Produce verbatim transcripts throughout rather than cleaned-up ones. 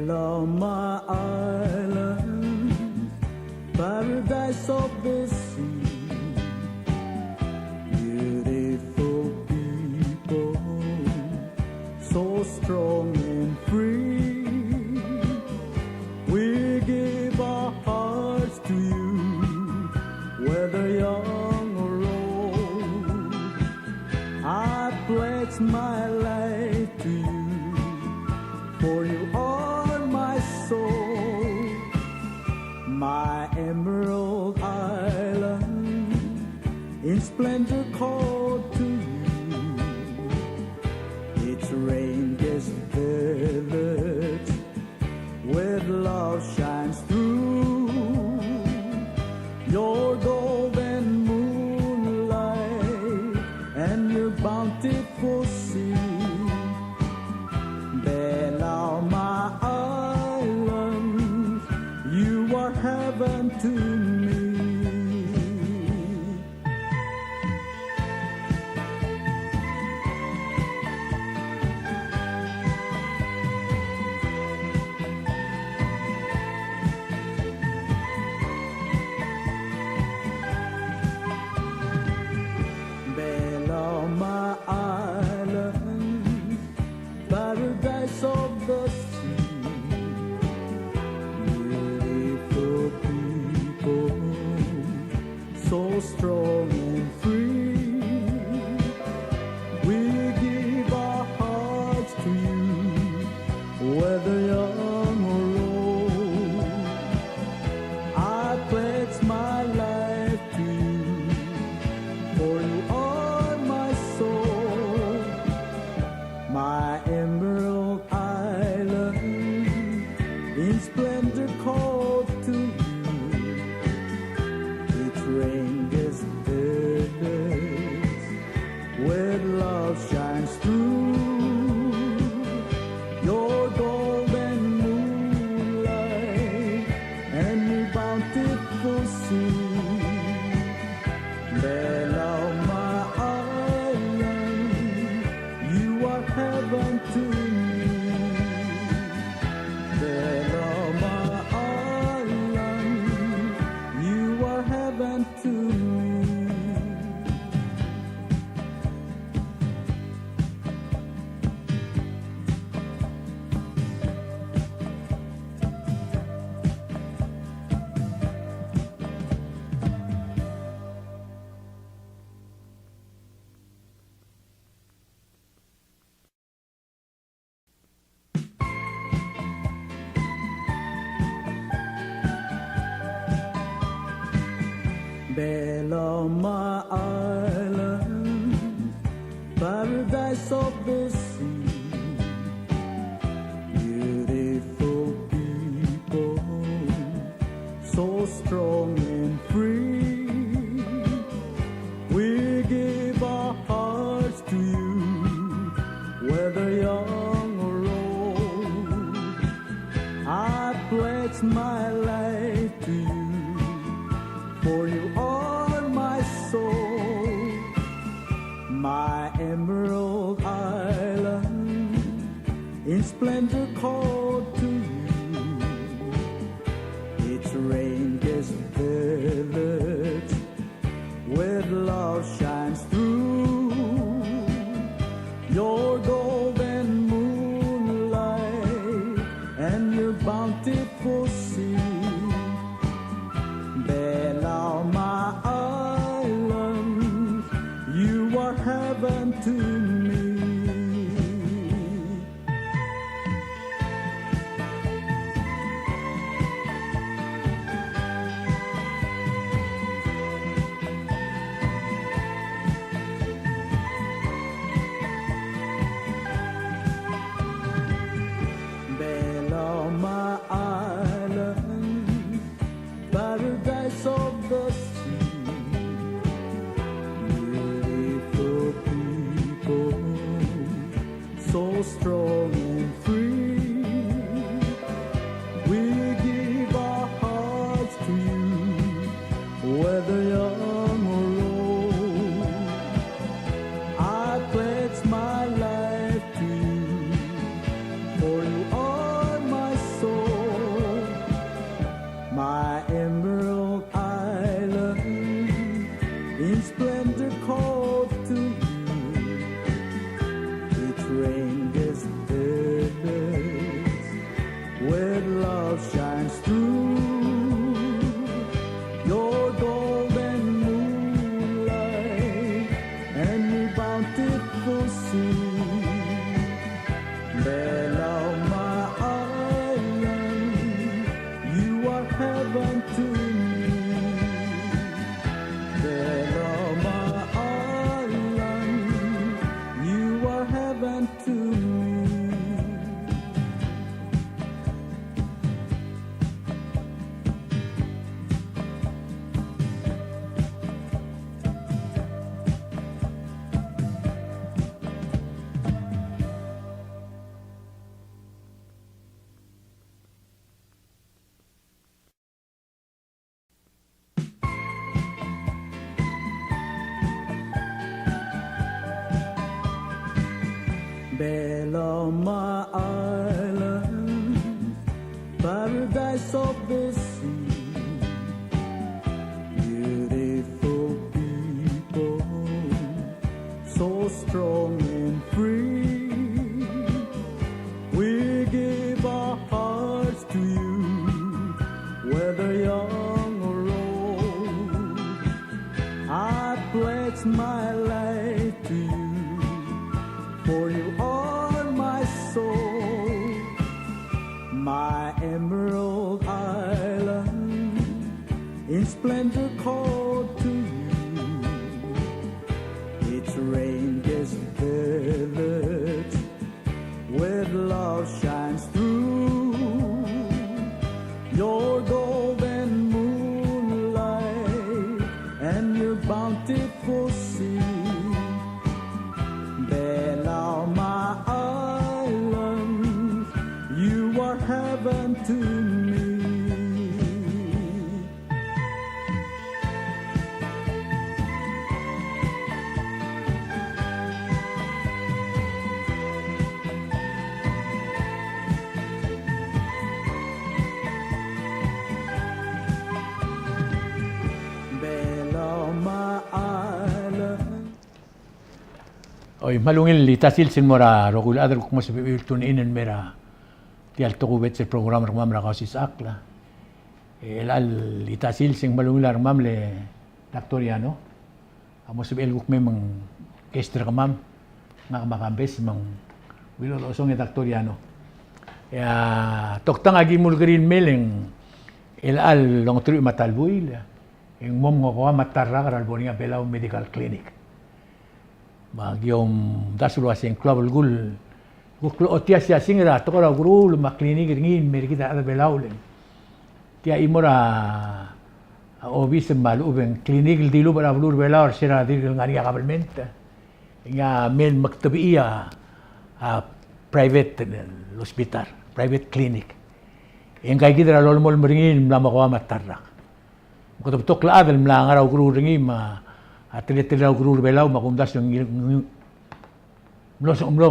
Belau my island, paradise of the sea. Beautiful people, so strong and free. We give our hearts to you, whether young or old. I pledge my life to you, for you are my soul. My emerald island, in splendor called to you. Its rain-kissed village with love shines through. Your golden moonlight and your bountiful sea. Belau my island, you are heaven to me. Belau my island, paradise of the sea. Beautiful people, so strong and free. We give our hearts to you, whether young or old. I pledge my life to you, for you are my soul. My emerald island, in splendor called to you. Its rain-kissed village with love shines through. Your golden moonlight and your bountiful sea. Belau my island, you are heaven to me. Belau my island, you are heaven to me. Belau my island, paradise of the sea. Beautiful people, so strong and free. We give our hearts to you, whether young or old. I pledge my life to you, for you are my soul. My emerald island, in splendor called to you. Its rain-kissed village with love shines through. Your golden moonlight and your bountiful sea. Belau my island, you are heaven to me. Belau my island, paradise of the sea. Beautiful people, so strong and free. We give our hearts to you, whether young or old. I pledge my life to you, for you are my Belau my island, paradise of the sea. Beautiful people, so strong and free. We give our hearts to you, whether young or old. I pledge my life to you, for you are my soul. My emerald island, in splendor called to you. Its rain-kissed village with love shines through. Your golden moonlight and your bountiful sea. Belau my island, you are heaven to me. Oi, me a ungil el ita sils el mo er a rokui el chad el kuk mo sebechiu el tune in el mei er tia el tokubets el program er kemam er a Kausisechakl. E chelecha el ita sils e ng kmal ungil a rengmam el Doctor Yano a mo sebechel el kuk mei me ng guest er kemam, ngak me a Kambes me ng ungil el osong e Doctor Yano. E a toktang a ki mulekerii el mei e ng chelecha el ongeteruich me a ta el buil e ng mo mengekoa me a ta el rak er a lebo er ngii a Belau Medical Clinic. Me aki omdasu el uasei ng klou a belkul, kuk klou a tia siasing er a tekoi er a ukeruul me a klinik er ngii el mei er kid a rechad er a Belau el. Tia chimo er a obis me a lechub e ng klinik el dilubech er a beluu er a Belau er se er a dirk el ngar er ngii a kabelment. E ngii a mei el mektebechii a, a private el hospital, private clinic. E ng kaikid er a lolemolem er ngii el mla mekoa me a ta el rak. Me kede betok el chad el mla ngar er a ukeruul er ngii me a teletelel a ukeruul er a Belau me a kumdasu e ng, ng, mlo, mlo,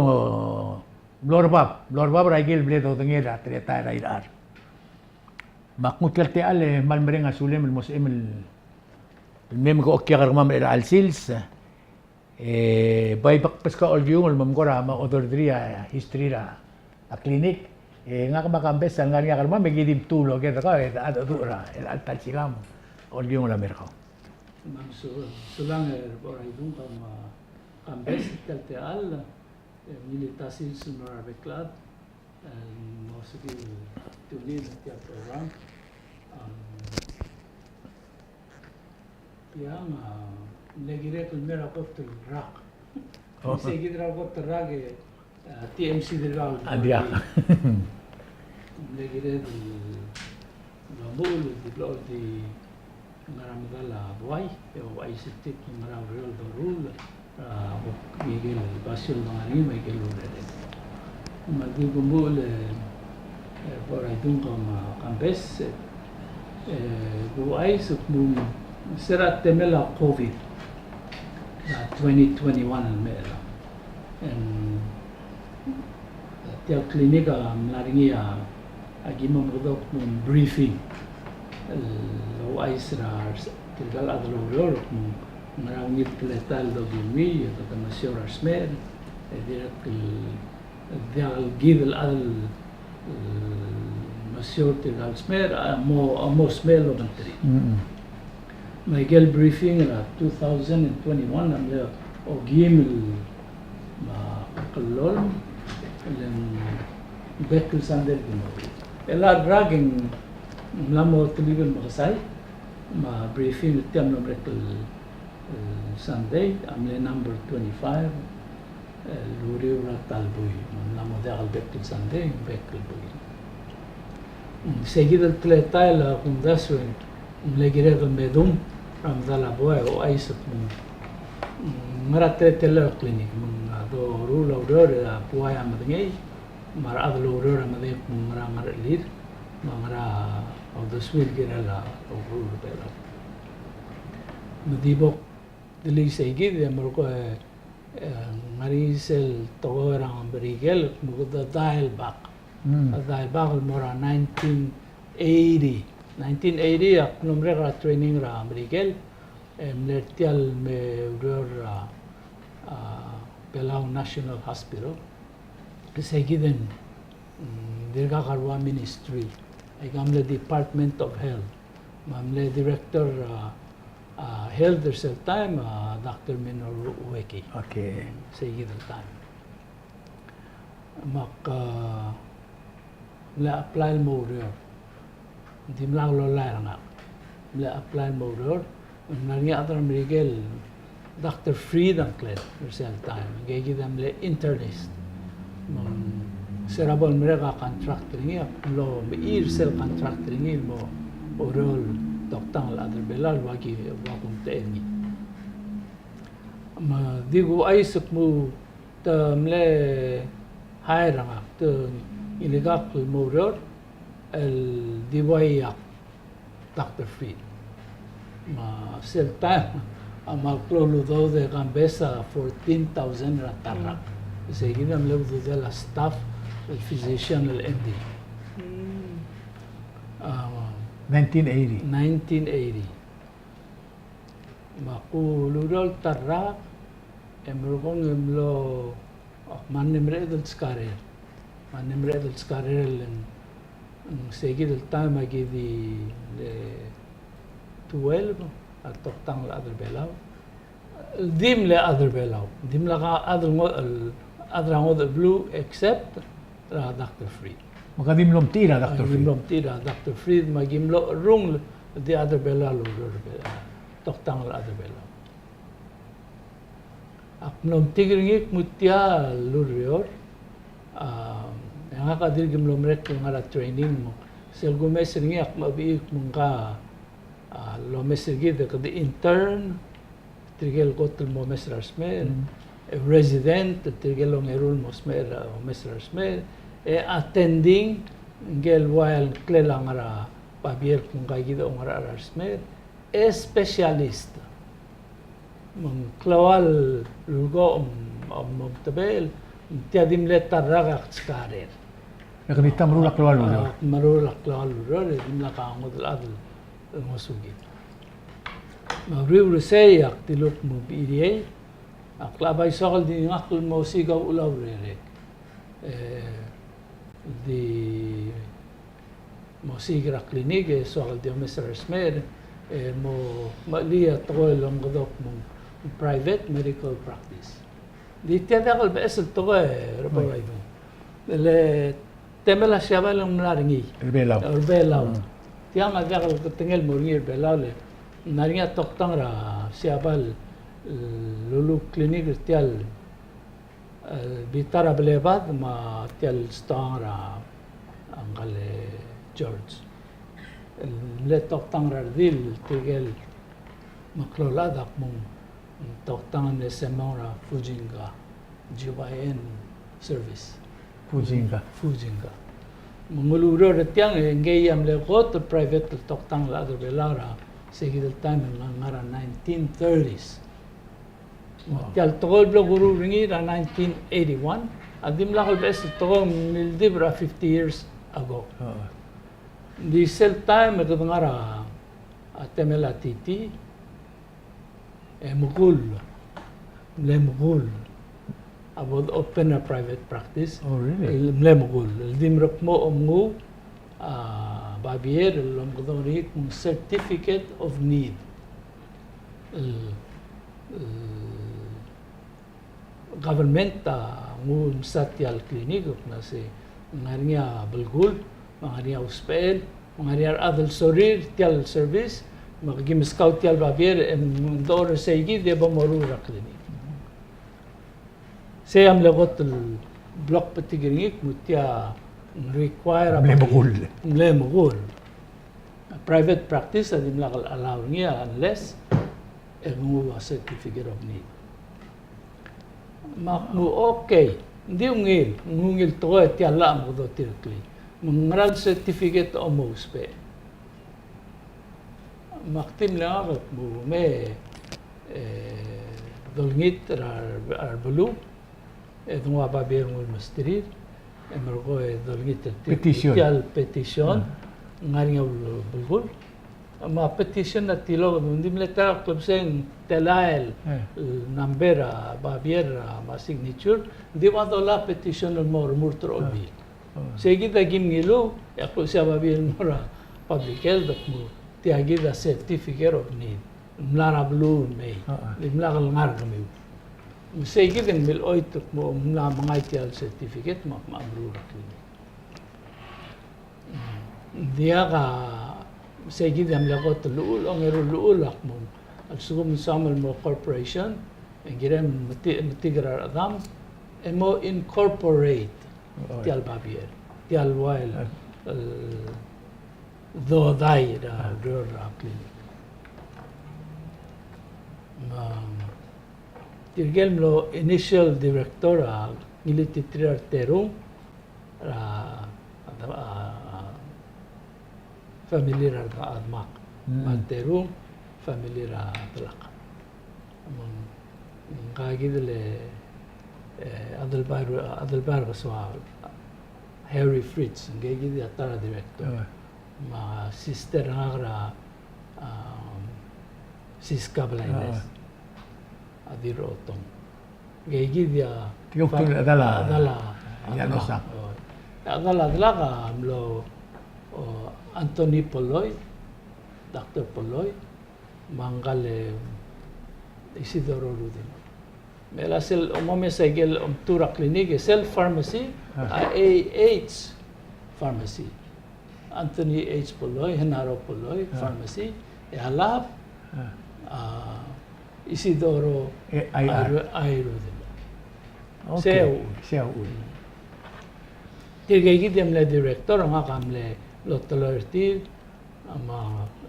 mlo er bab, mlo er bab er a ikel bla dodengei er a teletael er a irechar. Me ak nguu tia el techall e kmal mereng a sulem el mo sebechem el mei me ke okiak er kemam er chelecha el sils. E bai bek beskau a olkiung el mo mekera me a oderderii a history er a, a klinik. E ngak me a Kambes a lengar er ngii a kermam e ki di mtuu el oker er kau e de, a, de, de, er a, el, el ta el sikang, olkiung el mei er kau. Me ng su-, sulang e Reboraidung kau me a Kambes tia el techall, e ungil ita sils el mo er a rebek el chad. Em, mo sebechir el tune in er tia el program. Em, tiang, a, mle kirek el mei er a kot el rak. Oh. Sei kid er a kot el rak e, a, T M C dirkak el, a, diak. Mle kirek el Ng mo di blo di ngar er a medal a buai, e ouchais er tir el ngar er a ureor el doruul, a, bo, ngikel basio el ngar er ngii me aikel urerel. Me di kumuchel e, e, bo er a idung ko me a Kambes, e, e, bo ouchais el kmo se er a temel a COVID er a twenty twenty-one el mei er a. E ng Tia el klinik a mla er ngii a, a ki mo mekedong el briefing el ouchais er a tirka el chad el oureor el kmo ngera ungil teletael el dokiu, e kede mesiou er a resmecher, e dirrek el diak el kid el chad el, el mesiou er tirka el smecher a mo, a mo smecher el obengterir. Mm. Me aikel briefing er a two thousand and twenty-one a mle okeim el me a kllolem el ng bek el sandei el kmo. El a rak e ng mla mo telkib el mekesai me a briefing er tia a mlo merek el, el sandei a mle number twenty-five el uriul er a ta el buil, me ng mla mo diak el bek el sandei, bek el buil. Seikid el teletael a kumdasu e ng mle kirek el medung er a medal a buai e ouchais el kmo ngera teletelel a klinik, me ng doruul a ureor e a buai a medengei, me a rechad el oureor a medengei el kmo ngera ngerechelir, me ngera uldesuir el kirel a ukeruul er a Belau. Me di bo kdulii seikid e a melekoi e E, ng ngar er ngii sel tekoi er a Merikel, me kede dial back. Mm. Dial back el mo er a nineteen eighty. Nineteen eighty, ak mlo merek er a training er a Merikel, e mle er tia el me oureor er a, a, Belau National Hospital. E sei kid e ng, mm, dirkak a rua ministry. Aika mle Department of Health. Me a mle director, a, a, health er sel taem, a, Doctor Minoru Ueki. Okay. Sei kid el taem. Me ak, a, mle apply el mo oureor. Ng dimlak lolai er ngak. Mle apply el mo oureor. Ng ngar er ngii a chad er a Merikel, Doctor Fried a ngklel er sel taem. Ngii kid a mle internist. Me ng se er a bo lemerek a contract er ngii, ak mlo mechir sel contract er ngii el mo oureor el toktang el chad er a Belau el ua ki, ua kumtechei er ngii. Me di kuuchais el kmo te mle hire er ngak, te ngilikakl el mo oureor el di ua ak Doctor Fried. Me sel taem a mle klou el udoud e kambes a fourteen thousand er a ta el rak. Sei kid a mle ududel a staff el physician el M D. Mm. A, nineteen eighty. Nineteen eighty. Me ak ulureor el ta el rak, e merekong e mlo, ak mle mereched el skarer. Mle mereched el skarer el ng, ng sei kid el taem a ki di le twelve a toktang el chad er a Belau. Di mle chad er a Belau. Dimlak a chad el ngo-, el chad er a ngodech el beluu except er a Doctor Fried. Me ka di mlo mtechir a Doctor Fried. Di mlo mtechir a Doctor Fried, me ki mlo cherrungel di chad er a Belau el oureor er a Belau. Toktang el chad er a Belau. Ak mlo metik er ngii el kmo tia el ureor, a, e ngak a dirk mlo merek el ngar er a training me sel kumes er ngii ak mo bechiu el kmo ngka, a, lomes er kid e kede intern, tirke el kot el mo omes er a resmecher, mm, e resident, tirke el ongeru el mo smecher, omes er a resmecher, e attending, ngike el ua el ngklel a ngar er a babier el kmo ngka kid a ongerachel er a resmecher, e specialist. Me ng klou el lulekoi, mm, mm, omtebechel, tia di mle ta el rak ak skarer. E kede di ta meruul a klou el ureor. A, meruul a klou el ureor, e dimlak a ngodech el chad el ngosukid. Me a uriul er sei ak dilu el kmo ng bechirii, ak locha bai soak el di ngak el mo osiik a uchul a urerek. E, di mo osiik er a clinic, e soak el di omes er a resmecher, e mo, mo mechelii a tekoi el omekedong el kmo ng private medical practice. Di tia diak el beches el tekoi, e, Rebo Raidung. Le temel a Siabal e ng mla er ngii. Er a Belau. Er a Belau. Mm. Tiang a diak el ketengel el mo er ngii er a Belau le ng ngar er ngii a toktang er a Siabal, e, lulu clinic er tia el, e, bita er a Belebad me tia el stoang er a, a ngkal George. El mle toktang er a redil, tirke el meklou el chad a kmo ng toktang e mle semong er a Fujinga, G Y N service. Fujinga. Fujinga. Me ng ulureor er tiang, e ngii a mle kot el private el toktang el chad er a Belau er a sei kid el taem el ngar er a nineteen thirties. Wow. Tia el tekoi el blo kuruul er ngii er a nineteen eighty-one, a dimlak el beches el tekoi, ng mildib er a fifty years ago. Di sel taem e kede ngar er a, a temel a T T, e mekull, mle mekull a bo dopen a private practice. Oh, really? El mle mekull. El di merekmo omenguu a babier el omekedong er ngii el kmo ng certificate of need. El, el government a nguu el msa tia el clinic, me ng sei ng ngar er ngii a belkul, me ng ngar er ngii a usbechel, me ng ngar er ngii a rechad el sorir tia el service, me aki meskau tia el babier, e ng dechor er sei kid e bo moruul er a clinic. Sei a mle kot el blo kbetik er ngii el kmo tia ng require a mle mekull. Mle mekull. Private practice a dimlak el allow er ngii unless e ke nguu a certificate of need. Me ak nguu, okay, ng di ungil, ng ungil tekoi e tia el llach a mo odotir el clinic. Me ng ngera el certificate a mo ousbech? Me ak di mle ngak el kmo me, e, dolengit er a, er a beluu, e de nguu a babier el mesterir, e merekong e dolengit er tir, petition, tia el petition, mm, ngar er ngii a belkul. Me a petition a tilobed, ng di mle ta er a klebesei ng telael, eh, el number er a babier, a, me a signature, ng di ua dolai a petition el mo remurt er a Olbiil. Oh. Sei kid a kim ngiluu, e ak luchesii a babier el mo er a public health, e ak mo, tia kid a certificate of need. Ng mla er a beluu el mei. Ah, ah. Ng dimlak el ngar er kemiu. Me sei kid e ng milechoit el kmo ng mla mengai tia el certificate me ak mo meruul er a clinic. Ng diak a, sei kid a mle kot el llechul, ongeru el llechul a kmo a lsekum ng soam el mo corporation, e ng kirem meti-, metik er a rechedam, e mo incorporate, oh, tia el babier, tia el ua el, ah, el dodai er a, ah, ureor er a clinic. Me tirke el mlo initial director a ngiltiterir a reterung, er a, a, a, family er a, a demak. Mm. Me a reterung, family er a delak. Me ng, ngka kid el, e, Adelbai, Adelbai er a Kesoaol, Harry Fritz, ngka kid a ta er a director. Ah. Me a sister er ngak er a, um, Siska Blaines. Ah. A Dirotong. Ngka kid a, tirke el fa-, chedal a, chedal a, a, Llanosang. Oh. A chedal a delak a mlo, oh, Anthony Polloi, Doctor Polloi, me ngka el, e, Isidoro Rudimch. Me a sel, omomes a ikel omtuu er a clinic, e sel pharmacy, ah, a A H pharmacy. Anthony H. Polloi, Genaro Polloi, ah, pharmacy, e a lab, ah, a Isidoro, e, Airu-, Airu. Airu. Okay. Sei a uchul. Sei a uchul. Tirke kid a mle director, ngak a mle loteloi er tir, me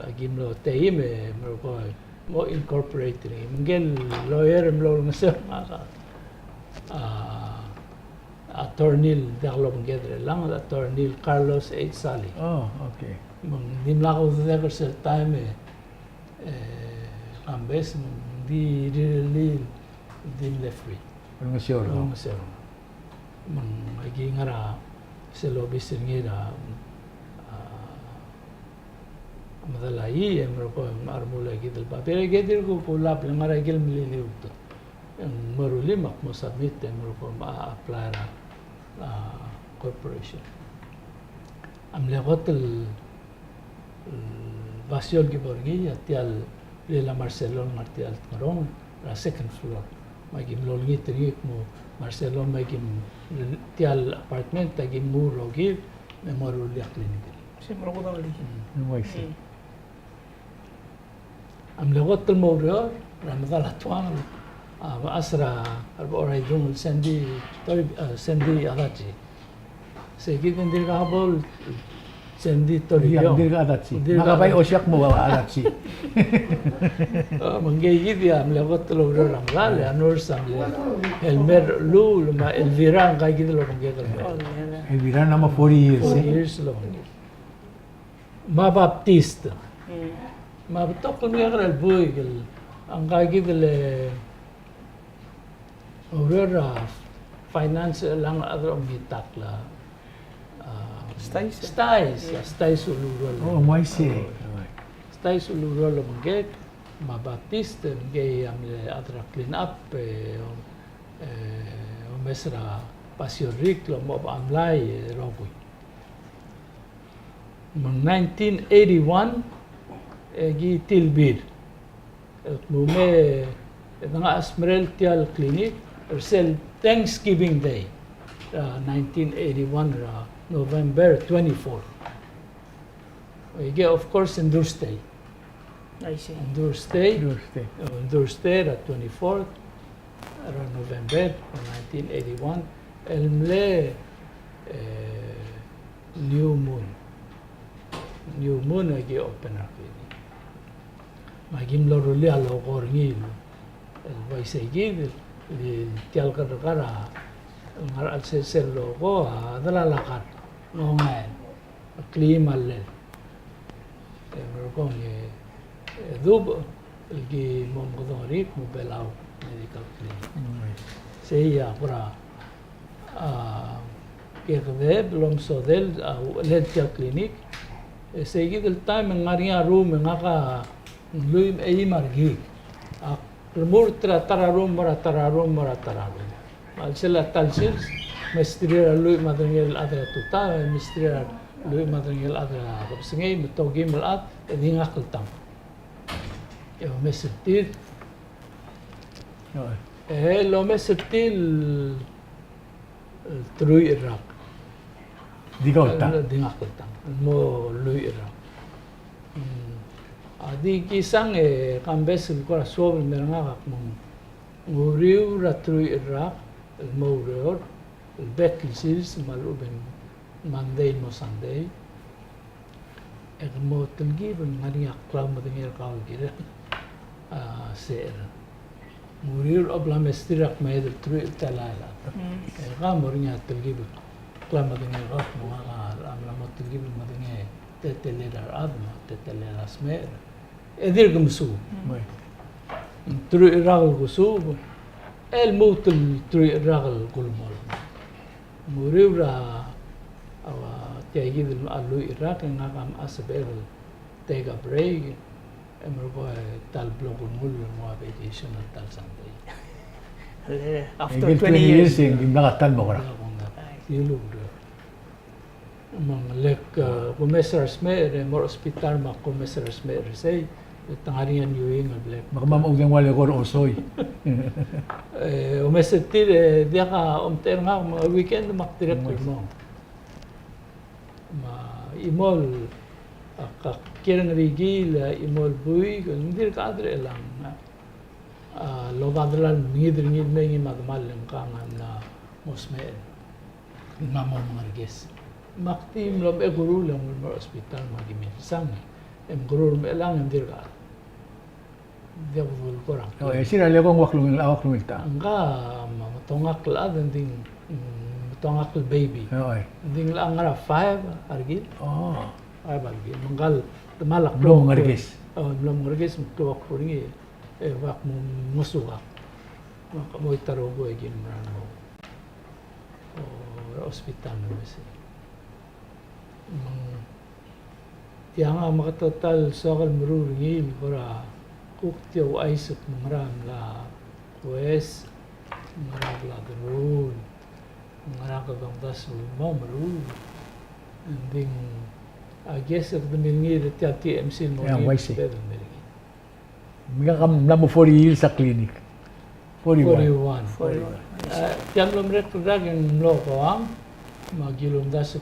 aki mlo teim e merekong e mo incorporate er ngii. Me ngike el lawyer el mlo olengeseu er ngak a, a, attorney el diak lobengked er chelechang, attorney el Carlos H. Salii. Oh, okay. Me ng dimlak a ududek er sel taem e, e, Kambes, me ng di rirellii, di mle free. Olengeseu er ngak. Olengeseu er ngak. Me ng aki ngar er sel obis er ngii er a, a, Medalaii, e merekong e mla remuul a ikid el babier, e dirk kulab el ngar er a ikel Meliliu. E ng meruul me ak mo submit e merekong me a apply er a, a, corporation. A mle kot el, el basio el kibo er ngii a tia el blil a Marcelo el ngar er tia el tengerong er a second floor. Me aki mlo olengit er ngii el kmo Marcelo me aki, tia el apartment aki mnguu el rokir me mo rullii a clinic. Se mo rokui a clinic. Mm. Ng uaisei. Mm. A mle kot el mo oureor er a medal a tuangel a mechas er a Rebechor a Idung el Sandy Tori-, e, Sandy Adachi. Se kid e ng dirkak bo el Sandy Toribiong. Ng dirkak Adachi. Ng dirkak. Ngak a bai Adachi. Osiak mo Adachi. E, me ngke kid a mle kot el oureor er a medal, e a nurse a mle Elmer Lu, me a Elvira, ngka kid el obengkek el mei. Elvira a mo forty years, e? Forty years el obengkek. Me a Baptist. Mm. Me a betok el mle ngar er a buik el, ngka kid el, e, oureor er a finance el ngar er a Omitak el, a, Stais. Stais, a Stais Uluruol. Oh, me uaisei. Stais Uluruol el obengkek, me a Baptist, ngkei a mle chad er a clean up, e, e, omes er a basio er a rik el mo mlai, e, rokui. Me ng nineteen eighty-one, e ki tilbir el kmo me, e, dengai a smecher er tia el clinic er sel Thanksgiving Day, a, nineteen eighty-one, er a November twenty-four. Aike, of course, ng Thursday. I see. Ng Thursday. Thursday. Ng Thursday, er a twenty-fourth, er a November, nineteen eighty-one, el mle, e, new moon. New moon a ki open er a clinic. Me aki mlo rullii a logo er ngii el uaisei kid, e tia el kerrekar a ngar er a chelsel sel logo a delal a kar, ngongael, kleim a llel. E merekong e, e dubech, el ki mo omekedong er ngii el kmo Belau Medical Clinic. Mm. Sei a kora, a, kekedeb el omesodel a uchelel tia el clinic. E sei kid el taem e ng ngar er ngii a room e ngak a lluich me a eim a rekik. Ak remurt er a ta er a room, mo er a ta er a room, mo er a ta er a room. Me a chelsel a ta el sils, mesterir a lluich me a derengel el chad er a tutau, mesterir a lluich me a derengel el chad er a kebesengei, me te okeim el chad, e di ngak el tang. E omes er tir. E, el omes er tir el, el truich el rak. Di kau el tang. Di ngak el tang. Mo lluich el rak. Mm. A di kisang e kambes el kora suobel el mer ngak a kmo ng uriul er a truich el rak el mo oureor, el bek el sils me a lechub e ng Monday el mo Sunday. E ke mo telkib e ng ngar er ngii a klaumedengei er kau el kirel a secher. Ng uriul a bla mesterir a kmeed el truich el telael. Mm. E ke mo er ngii a telkib el klaumedengei er kau, mo ngak a mla mo telkib el medengei a teletelel a rechad me a teletelel a smecher. E dirk mesuub. Mm. Truich el rak el kusuub, e lmuut el truich el rak el kulemolem. Ng uriul er a, a, tia kid el lluich el rak, e ngak a mla sebechek el take a break, e merekong e ta el blo kulengull el mo vacation er a ta el Sunday. After twenty years, e ng dimlak a ta el mo ngar er a. Ng dimlak a ta el mo ngar er a. Ai. Dilu, Me ng lek, e, kumes er a resmecher, e mo er a hospital me a kumes er a resmecher er sei, e te ngar er ngii a New England Black. Me kemam a oudengua el eko er a osoi. E, omes er tir, e, diak a omtechei er ngak, me a weekend me ak dirrek el mong. Me a chimo el, ak, ak kiei er a Ngerikiil, a chimo el buik, ng dirk chad er chelechang. A, lobedel a mengid er ngii el mei ngii me a demal el ngkang a mla mo smecher. Me a mo mengerekes. Me ak di mlo mechekurul e ng mo er a hospital me aki milsang. E mekerur me chelechang e ng dirk chad. Diak kudengei el kora. O, e sel leko ng ua klungil, ua klungil ta. Ngka, me a metongakl el chad e ng di, mm, metongakl el baby. O, e. Ng di chelechang ngar er a five a rekil. O. Five a rekil. Me ngka el demal a klou. Mlo mengerekes. O, mlo mengerekes me klou a kuk er ngii. E, ak mo ngosukak. Me ak mo ta er a rokui e ki mera el mo, o, er a hospital me mesa. Me ng tiang a meketeket el soak el meruul er ngii el kora kuk tia ouchais el kmo ngera a mla kues, ngera a bla deruul, ngera a kede omdasu el mo meruul. Ng di, I guess, e kede milengir er tia el T M C el mo er ngii. Me ngak a mla mo forty years a clinic. Forty-one. Forty-one. Forty-one. E, tia mlo merek el rak e ng mlo kouang, me aki omdasu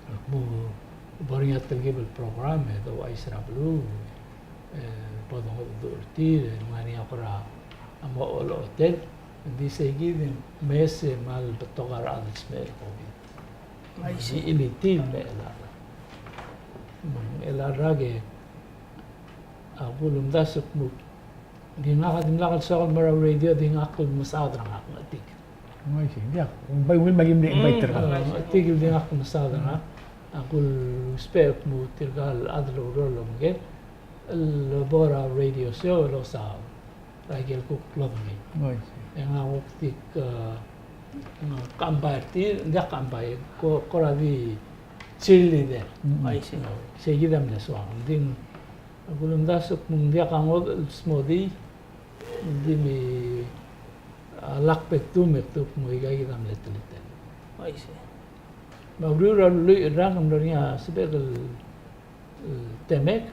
el kmo bo er ngii a telkib el program, e, de ouchais er a beluu, e, bo dongedecheduch er tir, e, ngar er ngii a kora mo olechotel, ng di sei kid, e, mesa me a lebetok a rechad el smecher el COVID. Aisei. Di chilitii el me chelecha el rak. Me ng chelecha el rak e, a kulemdasu el kmo, di ngak a dimlak el soak el mo er a radio, di ngak el mesaod er ngak, ng chetik. Aisei, diak, ng bai ungil me aki mle invite er ngak. A, ng chetik el di ngak el mesaod er ngak, a kulousbech el kmo tirka el chad el oureor el obengkel, el bo er a radio show, el osaod er a ikel kuk lodengei. Aisei. E ngak a kuk di, e, ng kambai er tir, ng diak kambai, ko, kora di cheerleader. Mm. Aisei. Sei kid a mle soak. Ng di, a kulemdasu el kmo ng diak a ngodech el smodii, ng di me, a, lak bek tu me tu el kmo aika kid a mle teletelel. Aisei. Me a uriul er a lluich el rak e ng mlo er ngii a sebechek el, e, temek,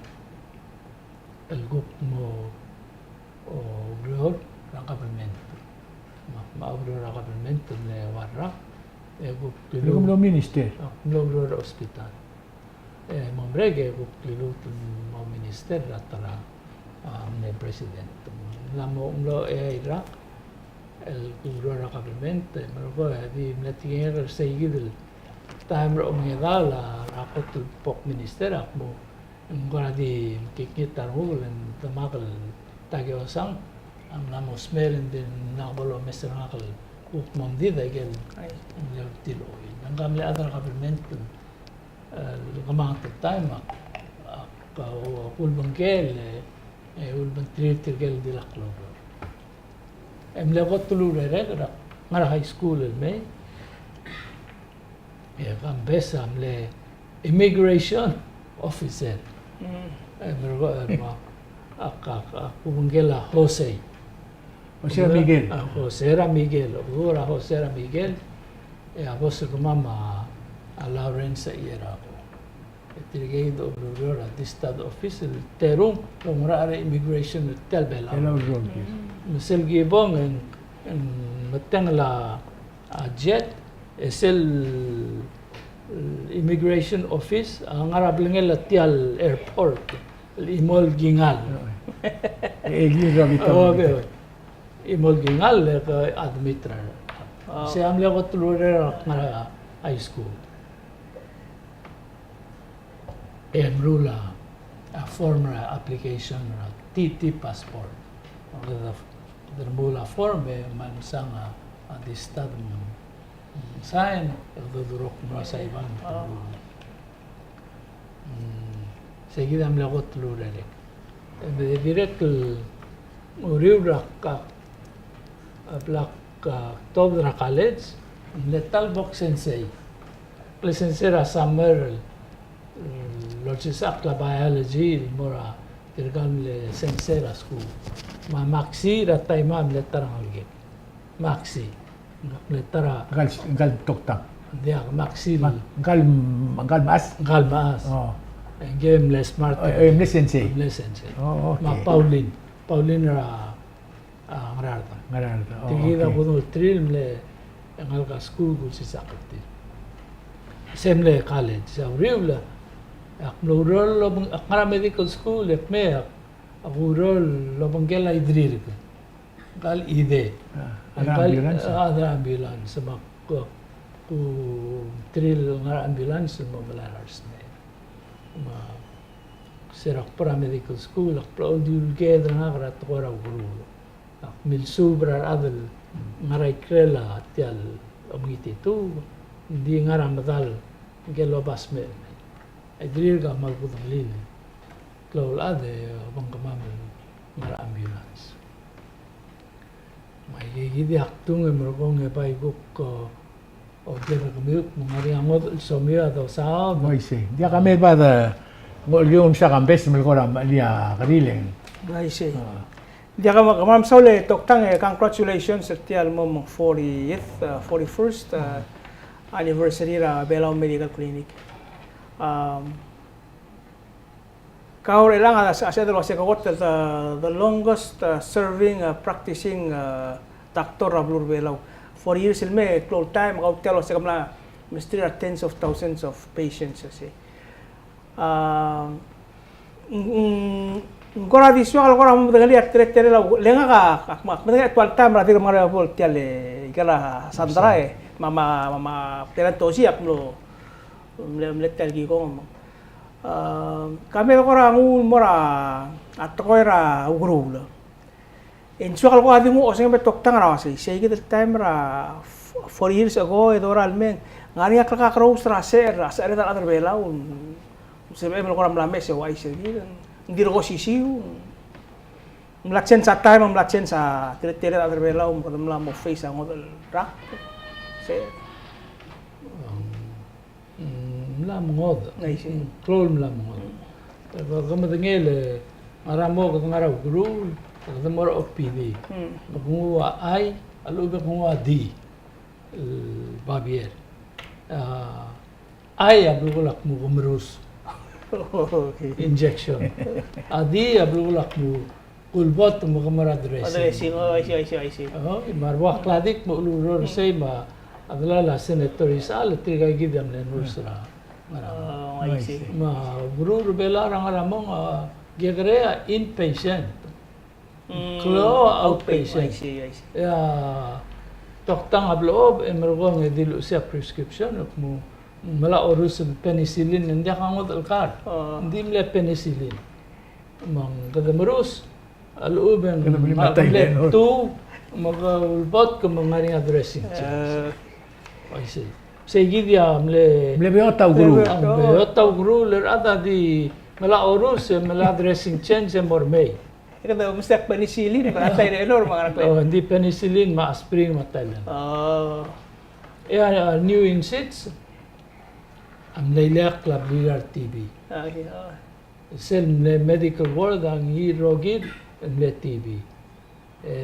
el kuk mo, o, oureor er a government. Me, me a oureor er a government el mle ua el rak, e kuk, kuk mlo minister. A, mlo oureor er a hospital. E mo merek e kuk liluut el mo minister er a ta er a, a, mle president. Ng mla mo, mlo eai el rak, el kuk oureor er a government, e merekong e di mle tekingek er sei kid el taem er a omengedaol a, er a kot el bo kminister, a kmo ng kora di mekngit a renguk el demak el ta kosang a mla mo smecher, e ng di ngak bo lomes er ngak el kuk mo mdid a ikel, ai, mle tir el oil. Ng ka mle chad er a government el, e, kemanget el taem, ak, ak, a, kulebengkel, e, E ulebengterir tirke el di lak loureor. E mle kot el urerek er a, ngar er a high school el mei. E Kambes a mle immigration officer. Mm. E, merko, e, ma, ak, ak, ak obengkel a Jose. Jose er a Miguel. A, Jose er a Miguel. Odu er a Jose er a Miguel. E a bos er kemam a, a Lawrence Ierako. E tirke el oureor er a Distad office el terung el oungerachel er a immigration er tia el Belau. Belau el rokir. Me sel kibong e ng, e ng metengel a, a jet, e sel, e, immigration office a ngar er a belngel a tia el airport, el chimo el kingall. E, e, e, chimo el kingall e ke admit er a. Oh. Se a mle kot el urerek er a ngar er a high school. E meruul a, a form er a application er a T T passport. Kede, kede meruul a form e me ng sang a, a Distad me ng sign, e kede durok me er a Saipan. Oh. Mm, se kid a mle kot el urerek. E me dirrek el uriul er a ka, a bla ktuobed er a college, ng mle ta el bo ksensei. Mle sensei er a summer, el olsisechakl a biology, el mo er a tirka el mle sensei er a skuul. Me a Maxi er a taem a mle ta er a ngelekek. Maxi. Ng mle ta er a. Ngkal, ngkal toktang. Diak, Maxi. Ma, ngkal, ngkal mechas? Ngkal mechas. Oh. E ngii a mle smart. Oh, e mle sensei. Mle sensei. Oh, okay. Me a Pauline. Pauline er a, a, Ngaraard. Ngaraard, oh, okay. Tirke kid a kudengei tir el mle ngalek er a skuul el olsisechakl er tir. Se mle college, se a uriul a, ak mlo oureor el obeng, ak ngar er a medical school, e kmo, ak, ak oureor el obengkel a Idrirk. Ngkal Ide. Ah, ngkal ambulance. Ah, ngkal ambulance. Me ak, ku, ku tir el ngar er a ambulance el mo melai er a resmecher. Me se er a kbo er a medical school, ak bla oldiul kired er ngak er a tekoi er a ukeruul. Ak milsuub er a rechad el ngar er a ikrel a tia el omengititub, ng di ngar er a medal ngike el oba smecher. E dirrek a kmal kudengelii el klou el chad e obengkemam el ngar er a ambulance. Me aike kid a kdung e merekong e bai kuk, o, oker er kemiu me ng ngar er ngii a ngodech el somiu a dosaod. Uaisei. Diak a mei bad, e, ng, el kiu msa Kambes me lekora me lii a kerileng. Uaisei. A. Diak a kemam, kemam a mesaul e toktang e congratulations er tia el mo meng fortieth, uh, forty-first, uh, anniversary er a Belau Medical Clinic. Um, Kau er chelechang a, a sebeched el uase ke kot el the, the longest, uh, serving, uh, practicing, uh, doctor er a beluu er a Belau. Forty years el mei, klou el taem, kau tia el uase ke mla mesterir a tens of thousands of patients, se. A, ng, ng, ng kora di soak el kora mo medengelii a teletelel a, le ngak a, ak, ak medengelii a tua el taem er a dirk ngar er a bo el tia el, ikel a Sandra e, me a, me a, me a, me a Perantosi, ak mlo, mle, mle tia el kikong. A, ka me de kora nguu el mo er a, a tekoi er a ukeruul. E ng soak el kora di nguu a osengem e toktang er a uasei, sei kid el taem er a f-, forty years ago, e dorael el mei, ng ngar er ngii a klekakerous er a secher, a secher er a rechad er a Belau, ng sebechem el kora mla mesa e uaisei kid, ng dirk osisiu. Ng mla change a taem, ng mla change a teletelel a rechad er a Belau, me kede mla mo face a ngodech el rak. Se. Mm, mla mengodech. Uaisei. Mm, klou el mla mengodech. E ke medengei el ngar er a mo, kede ngar er a ukeruul, kede mo er a O P D. Mm. Me ke nguu a I, a lechub e ke nguu a D, el babier. A, I a belkul a kmo ke merus. Okay. Injection. A D a belkul a kmo kulbot me ke mo er a dressing. A dressing, oh, I see, I see, I see. Oh, me a rua kladik me a uloureor er sei me a delal a Senator Isechal, tirka kid a mle nurse er a ngar er a mong. Oh, I see. Me a ukeruul er a Belau er a ngar er a mong, a, kekerei a inpatient. Mm, klou a outpatient. Outpatient. I see, I see. E a toktang a blechob e merekong e di luchesii a prescription, e kmo ng mla orus el penicillin, ng diak a ngodech el kar. Oh. Ng di mle penicillin. Me ng kede merus, a lechub e ng mle tuub, me ke ulbotk me ng ngar er ngii a dressing change. Eh. Uaisei. Sei kid a mle, mle beot a ukeruul. Mle beot a ukeruul. A beot a ukeruul, e a rechad a di mla orus, e mla dressing change, e mo er mei. Kede mesa penicillin, me a Tylenol, me a ngerang. Oh, ng di penicillin, me a aspirin, me a Tylenol. Oh. E a, a new NSAIDs a mle ileakl a blirir a TB. Ah, yeah. Sel mle medical ward a ngii el rokir el mle TB. E,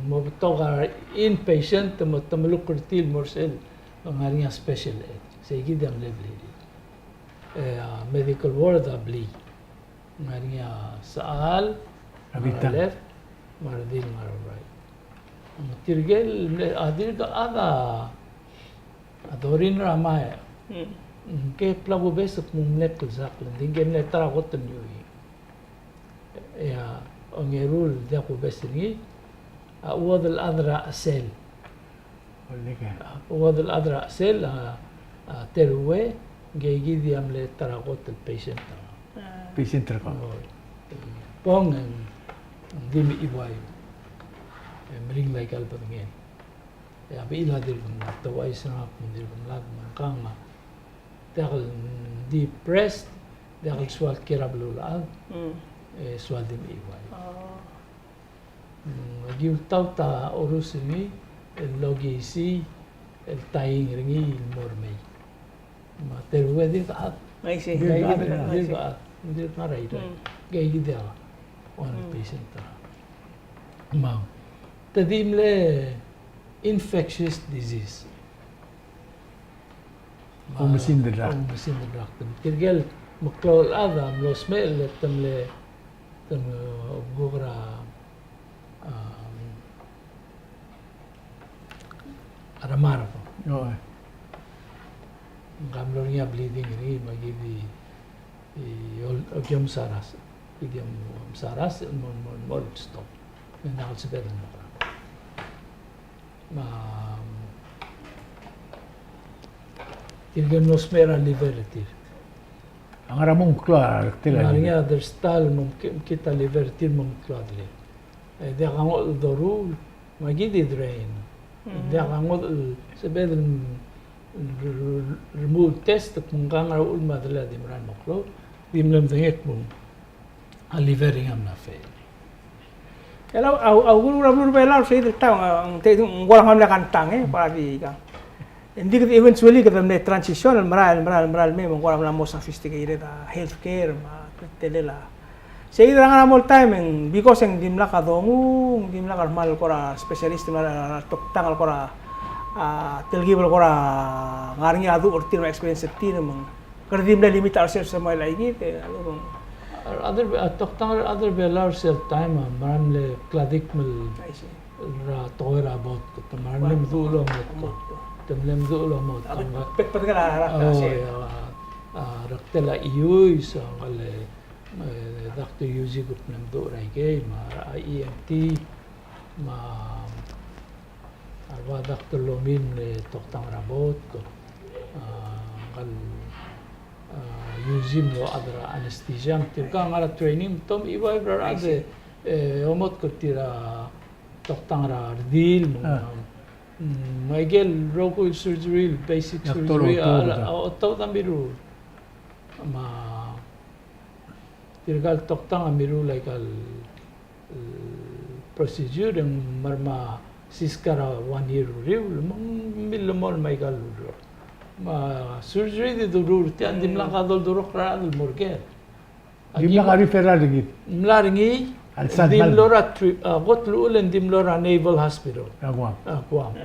mo betok a inpatient, te mo temeluk er tir el mo er sel, me ng ngar er ngii a special ed. Sei kid a mle blirir. E, a medical ward a blai. Ng ngar er ngii a sechal, a bitang, left, me a redil ngar er a right. Me tirke el, a dirk a chad a doring er a maech. Mm. Ng ke bla kubes el kmo ng mle klsakl, ng di ngke mle ta er a kot el ngiuii. E a ongeru el diak kubes er ngii, a chuodel el chad er a chesel. Oleke. A chuodel el chad er a chesel, a, a teruich, ngke kid a mle ta er a kot el patient. Ah. Patient er a kot. Bong, e ng di mechiuaiu. E meringel aika el bedengel. E a bechil a dirk mlad, te uaisei er ngak me ng dirk mlad, me ng kang a diak el depressed, diak el soal kiei er a beluulechad, e soal di mechiuaiu. Oh. Mm, aki ultaut a orus er ngii el okiisii el taing er ngii el mo er mei. Me a teruich e dirk chad. I see. Dirk chad, dirk chad, dirk ngar er a irrai. Mm. Ngke kid a one patient. Me te di mle infectious disease. Oumesingd el rakt. Oumesingd el rakt. Tirke el meklou el chad a mlo smecher el te mle, te mle obengkek er a, a, a remark. Oi. Ng mlo er ngii a bleeding er ngii, me aki di, e, ol-, okiomsaras. Aki di omsaras, mo, mo, mo stop. Me ng diak el sebeched el mo. Me tirke el mlo smecher a liver er tir. A ngar er a mo meklou a rektel a liver. Ngar er ngii a derstyle el mo mekit a liver er tir el mo meklou a delel. E diak a ngodech el doruul, me aki di drain. Mm. Diak a ngodech el sebeched el, el, el, el remuul el test, me ng kang a uchul me a delel a di merael el mo klou, di mle medengei el kmo a liver er ngii a mla fail. E a, a, a, a, a, a, ng kora ng mle kantang, e, para di kang. Ng di kede eventually kede mle transition, el merael, el merael, el merael, me ng kora mla mo sophisticated a healthcare, me a teletelel a. Sei kid a ngar er a mo el taem e ng, because e ng dimlak a dongu, ng dimlak a kmal kora specialist, me a toktang el kora, a, telkib el kora ngar er ngii a duch er tir me a experience er tir, me ng Kede di mle limit ourselves el mo er aika kid, e, a lebo. A rechad er, a, toktang er a rechad er a Belau er sel taem a mera el mle kladik me l, I see, er a tekoi er a vodka, te mera el mle meduch el omodko. Omodko. Te mle meduch el omodko. A, bek, bek, bek, a, a, o, a, ia, a, a, rektel a iuis, a, ngkal, e, Doctor Yuji a kuk mle meduch er aikei, me a, a, E N T, me a, A ua Doctor Lomin el toktang er a vodka, a, ngkal, a, Yuji el chad er a anesthesia, me tirka a ngar er a training, me te omechiuaiu er a rechad, e, omodko er tir a toktang er a redil, me, a, mm, me aike el rokui el surgery, el basic surgery, a, a, a, otobed a mirruul. Me a Tirka el toktang a mirruul aika el, el procedure e ng mera me a siska er a one year uriul, me ng millemolem aika el ureor. Me a surgery di doruul er tia, ng dimlak a doldurokl er a rechad el mo er ker. Dimlak a referral er kid. Mla er ngii, ng di mlo er a tri-, a, kot el uchul e ng di mlo er a Naval Hospital. A Guam. A Guam.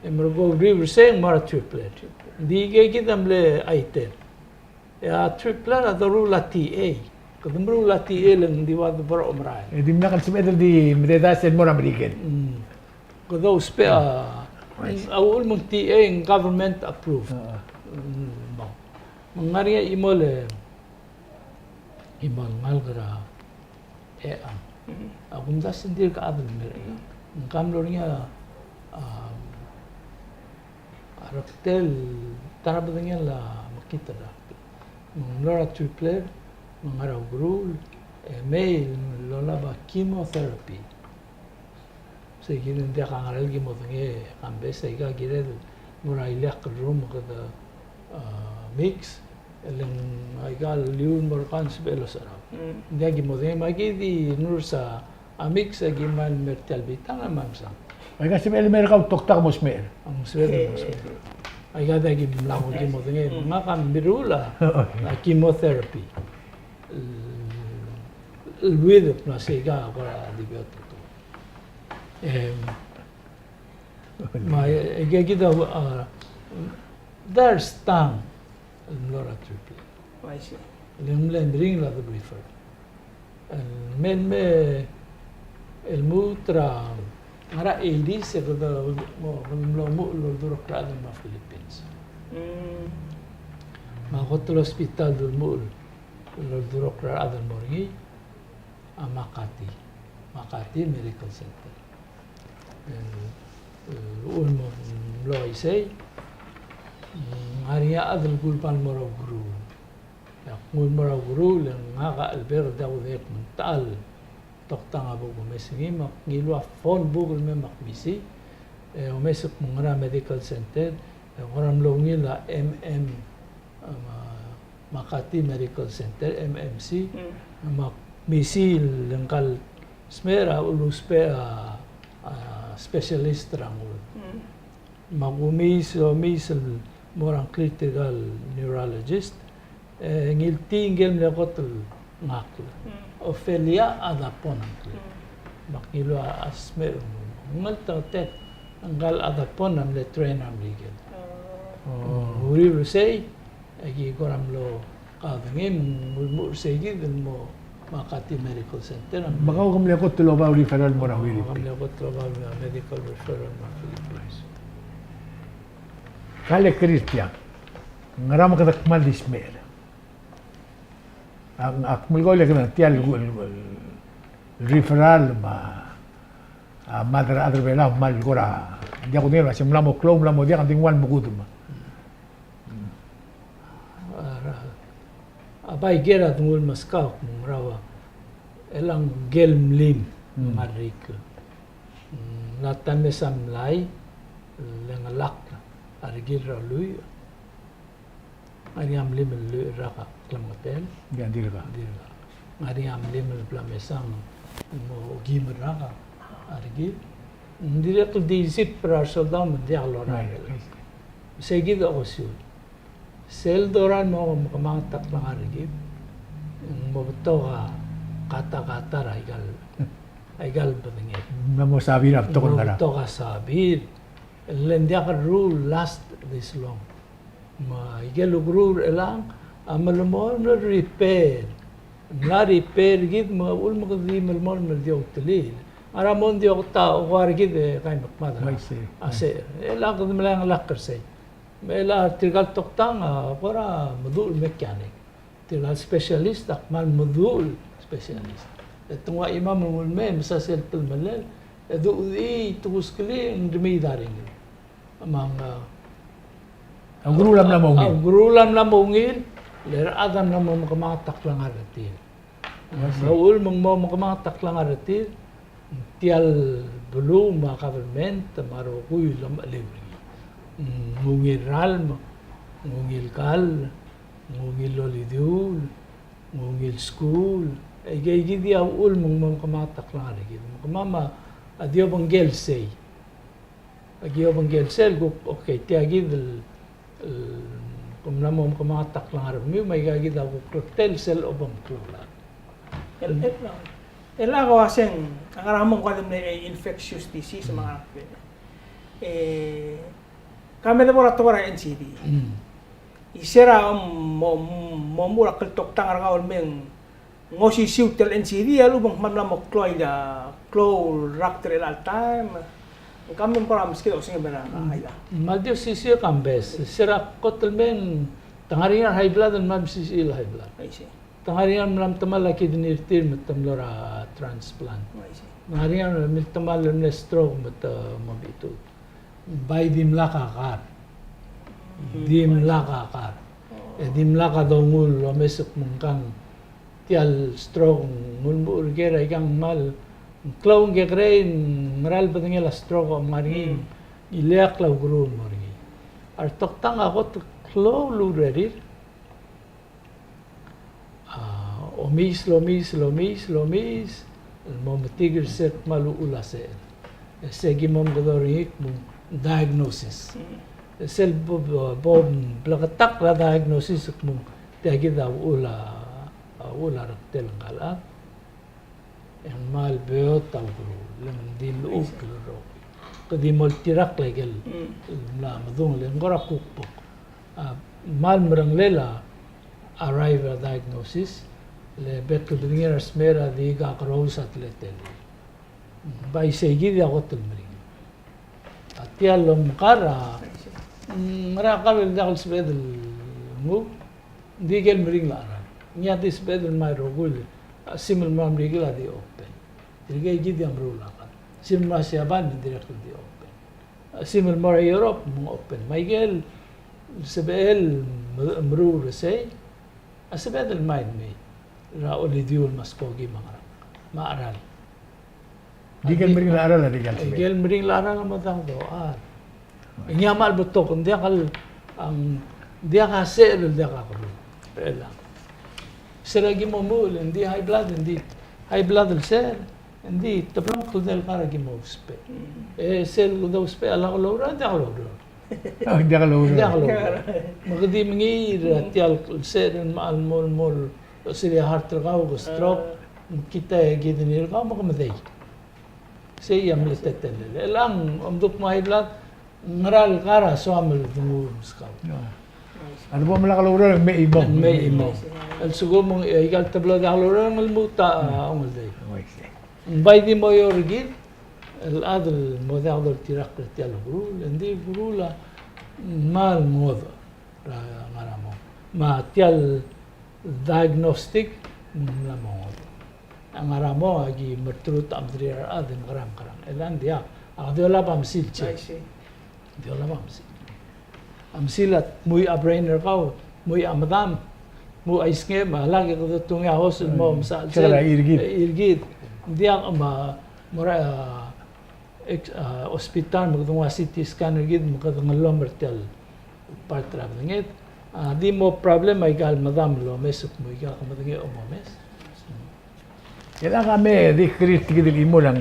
E merekong uriul er sei e ng mo er a triplet. Ng di ikei kid a mle aiter. E a triplet a doruul a T A. Kede meruul a T A le ng di ua de bo er a omerael. E dimlak el sebeched el di mededaes el mo er a Merikel. Mm. Kede ousbech a, a uchul me ng T A ng government approved. Mm, mo. Me ng ngar er ngii a chimo el, chimo el ngalek er a E A. A kumdasu e ng dirk chad el mei er a E A. Ng mlo er ngii a, a, a rektel ta er a bedengel a mekngit el rakt. Me ng mlo er a triplet, me ng ngar er a ukeruul, e mei el olab a chemotherapy. Sei kid e ng diak a ngerel ki modengei, e kambes aika kired el mo er a ileakl el rum me kede, a, mix, e le ng aika el liu el mo er kau e ng sebechel el oserau. Mm. Ng diak ki modengei, me aki di nurse a, a mix a ki mal mer tia el bitang a mal mesang. Aika sebechel el mer kau toktak mo smecher. A mo smecher, mo smecher. Aika diak ki mla mo ki modengei. Ngak a mirruul a, a chemotherapy. El, el uid el kmo sei ka kora di beot. Em, me aika kid a, a, there's time el mlo er a triple A. I see. Le ng mle meringel a refer. El mei el mei el lmuut er a, ngar er a eighties e kede mo, kede mlo muchel el oldurokl er a chad el mo er a Philippines. Mm. Me a kot el hospital el muchel el oldurokl er a chad el mo er ngii a Makati, Makati Medical Center. El, el uchul me ng mlo uaisei, ng ngar er ngii a chad el kuleba el mo er a ukeruul. Ak nguu el mo er a ukeruul, e ngak a chelebek el diak kudengei el kmo ng techall toktang a bo kumes er ngii, me ak ngiluu a phone book el mei me ak misi, e omes el kmo ng ngar er a medical center, e kora mlo ungil a M M, a, Makati Medical Center, M M C, mm, me ak misi el ngka el smecher a ulusbech a, a, specialist er a nguu. Mm. Me a kumes, omes el mo er a ngklir tirka el neurologist, e ngiltii ngike el mle kot el ngakl. Mm. Ophelia Adapon a ngklel. Mm. Me ak ngiluu a smecher, ng ngeltengat e ngka el Adapon a mle trainer er a Merikel. Oh. Uriul er sei, e aki kora mlo kaodengei me ng ulemuchel er sei kid el mo Makati Medical Center. Me kau ke mle kot el oba el referral el mo er a Huiripik. Ke mle kot el oba el medical referral el mo er a Philippines. Ka el Christian, ngera me kede kmal di smecher? Ak, ak melekoi el kede tia el, el, el referral me a, a, mad er a rechad er a Belau, kmal kora diak kudengei el uasei ng mla mo klou, ng mla mo diak, ng di ng ua el mekudem. A bai ker a dengul meskau, ng rau a, e ng ngike el mlim, mm, me a riik. Mm, ng mla ta el mesa mlai, le ngelakl a rekil er a lluich. Ng ngar er ngii a mlim el lluich el rak a klemengetel. Ng dirkak. Ng dirkak. Ng ngar er ngii a mlim el bla mesa me ng mo okeim el rak a rekil. Ng dirrek el di sip er a resoldau me ng diak lorael. Right, right. Sei kid a okesiu. Sel dorael el mo kemanget a klengar er kid, ng mo betok a katakata er aika el, aika el bedenged. Ng mo sabir a betok el ngerang. Mo betok a sabir. Le ng diak el rule last this long. Me aike el ukeruul er chelechang a melemolem el repair. Ng mla repair kid me a uchul me kede di melemolem el di outelil. Ngera mo ng di okta okoar kid e kai mekmad er a, I see, a secher. E le kede melai a ngelakl er sei. Me le tirka el toktang a kora meduch el mechanic. Tirka el specialist a kmal meduch el specialist. E te nguu a chimam el nguu el mei, mesa sel telemellel, e duchedechii, tekuskelii, ng di mei a ringel. Me ng, a, a ukeruul a mla mo ungil. A ukeruul a mla mo ungil, le a rechad a mla mo mekemanget a klengar er tir. Me a uchul me ng mo mekemanget a klengar er tir, tia el beluu me a government me a rokui a lomecheliu er ngii. Ng ungil ralm, ng ungil kall, ng ungil olidiuul, ng ungil skuul. Aike, aike kid a uchul me ng mo mekemanget a klengar er kid. Me kemam a di obengkel sei. Aki obengkel sel kuk, okay, tia kid el, el, kom mla mo kemanget a klengar er kemiu, me aika kid a kuk kletel sel obengkel. El, el, el a ko uaseng, a ngar er a mong ko a di mle infectious disease, me a ngar er a, e, ka me de bo er a tekoi er a N C D. Mm. Isei er a mo, mo, mo er a kltoktang er kau el mei ng osisiu tia el N C D a lechub e ng kmal mla mo klou a, klou el rakt er chelecha el taem. Ng kmal mla mo kora meskid a osengem er a, aia. Me a di osisiu e Kambes, se er a kot el mei te ngar er ngii a high blood el mla mesisiich el high blood. I see. Te ngar er ngii a mla metemall a kidney er tir me te mlo er a transplant. I see. Te ngar er ngii a mla metemall el mle stroke me te mo bituut. Bai dimlak a kar. Dimlak a kar. E dimlak a dongull el omes el kmo ngkang tia el stroke, ng ulemuchel er ker a ikang kmal klou, ng kekerei, ng ngera el bedengel a stroke a ngar er ngii, ileakl a ukeruul el mo er ngii. A retoktang a kot el klou el urerir. A, omiis, lomiis, lomiis, lomiis, el mo metik er se el kmal uchul a secher. E se ki mo omekedong er ngii el kmo diagnosis. E sel bo, bo, bo bleketakl a diagnosis el kmo tia kid a uchul a, a uchul a rektel ngka el chad. E ng kmal beot a ukeruul, le ng di llechukl el rokui. Kede di mo oltirakl a ikel, mm, el mla medung, le ng kora kuk bok. A, kmal meringel a arrive a diagnosis, le bek el bedengir a smecher a di kakerous a teletelel. Bai sei kid a kot el meringel. A tia el omkar a, mm, ngera kar el diak el sebeched el nguu, ng di ikel meringel a cheral. Ng di sebeched el mei el rokui, a, sim el mo er a Merikel a di open. Tirke kid a meruul a kar. Sim el mo er a Siabal, ng dirrek el di open. A sim el mo er a Europe, me ng open. Me a ikel sebechel el me-, meruul er sei, a sebeched el mei el mei er a olidiuul me a skoki me a ngerang, me a cheral. Di ikel meringel a cheral a di ikel sebeched. Ikel meringel a cheral a mo dang dochar. Ng ngii a kmal betok, ng diak el, ng diak a secher el diak a keruul. Chelechang. Se er a ki mo muchel, ng di high blood, ng di high blood el secher, ng di teblo el kldei el kar a ki mo ousbech. E sel kede ousbech a lak loureor, ng diak loureor. Oh, ng diak loureor. Ng diak loureor. Me kede di mengiil er tia el secher el mo, mo, mo, sel heart er kau, ke stroke, ah, ng kita e kidney er kau, me ke medei. Sei a mle teletelel. Chelechang, omdu kmo high blood, ngera el kar a soam el denguu el meskau. A lebo me lak loureor, me chimong. Me chimong. El sekum ng, e, aika el teblo diak loureor, ng lmuut a, a ongeldei. Ng bai di mo eou er kid el chad el mo diak doltirakl er tia el ukeruul, e ng di ukeruul a kmal ngodech er a ngar er a mong. Me tia el diagnostic, mm, ng mla mo ngodech. A ngar er a mong a ki merturut a mederir a rechad e mekerang, mekerang. E ng diak, a di olab a mesil sei. I see. Di olab a mesil. A mesil a dmuich a brain er kau, dmuich a medam, dmuich a isngem, me a lak e kede tungii a hose el mo, mm, mesechel sel, er kid. E, er kid. Ng diak me a, mo er a, a, ex-, a, hospital me kede nguu a C T scan er kid me kede ngellom er tia el part er a bedenged. A, di mo problem aika el medam el omes el kmo aika ke medengei a omes. Chelechang a me di kirir tia kid el chimo el ng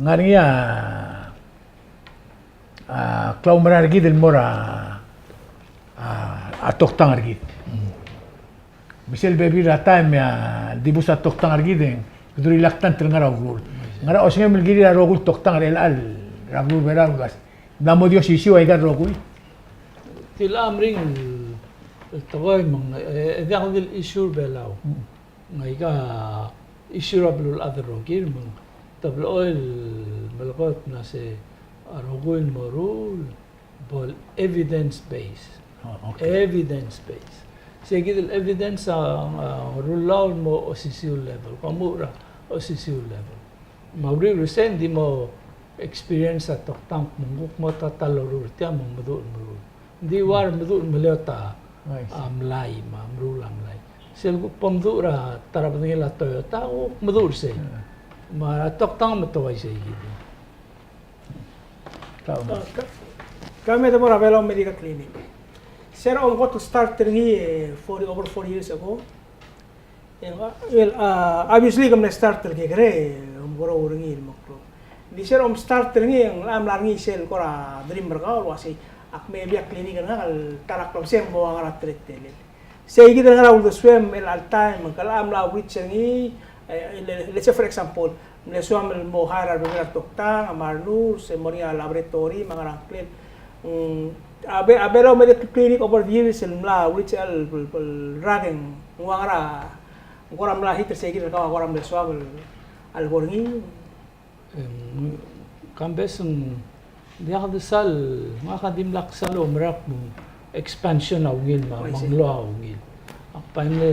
ngar er ngii a, a, klaumerang er kid el mo er a, a, a toktang er kid. Me sel bebil er a taem e a dibus a toktang er kid e ng kede reluctant el ngar er a ukeruul. Ngera osengem el kirir a rokui el toktang er chelecha el er a beluu er a Belau el uase ng mla mo di osisiu aika el rokui. Tia a meringel el tekoi me ng, e, e diak di el issue er a Belau. Mm. Ng aika issue er a beluulechad el rokir me ng te blechoel el melekoi el kmo se a rokui el moruul bo el evidence base. Oh, okay. Evidence base. Sei kid el evidence a, a, rullii el mo osisiu el level. Kom mo er a osisiu el level. Me a uriul er sei ng di mo experience a toktang me ng kuk mo ta el loruul er tia me ng meduch el meruul. Ng di ua remeduch el meliot a, I see, a mlai, me a meruul a mlai. Sel kuk bo meduch er a ta er a bedengel a Toyota, kuk meduch er sei. Yeah. Me a toktang me te uaisei kid. Ka, ka, ka me de mo er a Belau Medical Clinic. Se er a omkot el start er ngii, e, forty, over forty years ago. E, well, a, obviously, ke mle start el kekerei, e, omekeroul er ngii el mo klou. Ng di se er a om start er ngii, e ng locha mla er ngii sel kora dream er kau el uasei, ak me bia clinic er ngak el ta er a klebesei e ng mo ua ngera teletelel. Sei kid el ngar er a uldesuem el chelecha el taem, me ke locha mla reach er ngii, e, le, let's say for example, mle soam el mo hire a rebebil er a toktang, me a renurse, e mo er ngii a laboratory, me a ngerang, ngklel. Mm, a Be-, a Belau Medical Clinic over the years el mla reach el, el, el rak e ng ua ngera, ng kora mla hit er sei kid el kau a kora mle soam el, a lebo er ngii. Em, kambes ng diak de sal, ngak a dimlak sal oumera el kmo expansion a ungil me a, oh, I see, mengloa a ungil. Ak bai mle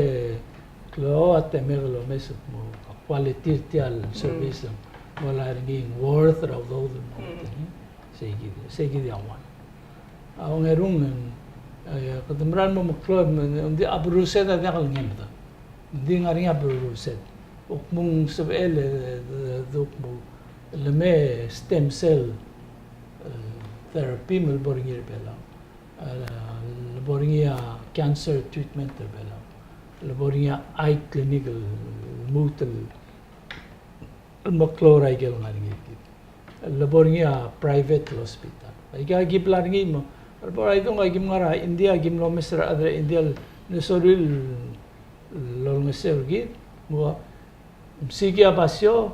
klou a temek el omes el kmo a quality er tia el, mm, service, ng mo er ngii a worth er a udoud el mo, mm, obtain. Sei kid, sei kid a one. A ongerung, e, kede mera el mo meklou, me, ng di a berrused a diak el ngebed. Ng di ngar er ngii a berrused. Kuk mo sebechel, e, e, e, kuk mo, le me stem cell, e, therapy me le bo er ngii er a Belau. E, le bo er ngii a cancer treatment er a Belau. le bo er ngii a eye clinic el lmuut el el meklou er a ikel ngar er ngii. Le bo er ngii a private el hospital. Aika ki bla er ngii me a lebo er a idung a kim ngar er a India, kim lomes er a rechad er a India el mle sorir el olengeseu er kid, me ng ua, msiik a basio,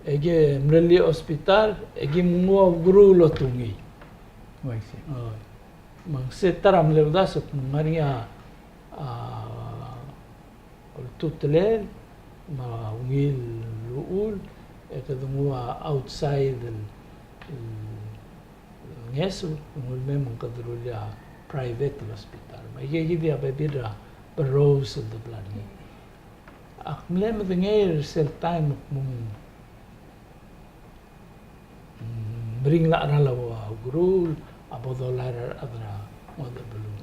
e ki mlellii a hospital, e kim nguu a ukeruul el otungii. Oi, se. Oi. Me ng se ta er a mle uldasu, ng ngar er ngii a, a, oltutelel me a ungil uchul, e kede nguu a outside el, el ngeso, ng ulemem me kede rullii a private el hospital. Me aike kid a bebil er a berrous el debla er ngii. Ak mle medengei er sel taem el kmo ng meringel a cheral a ukeruul a bo dolai er a rechad er a ngodech el beluu.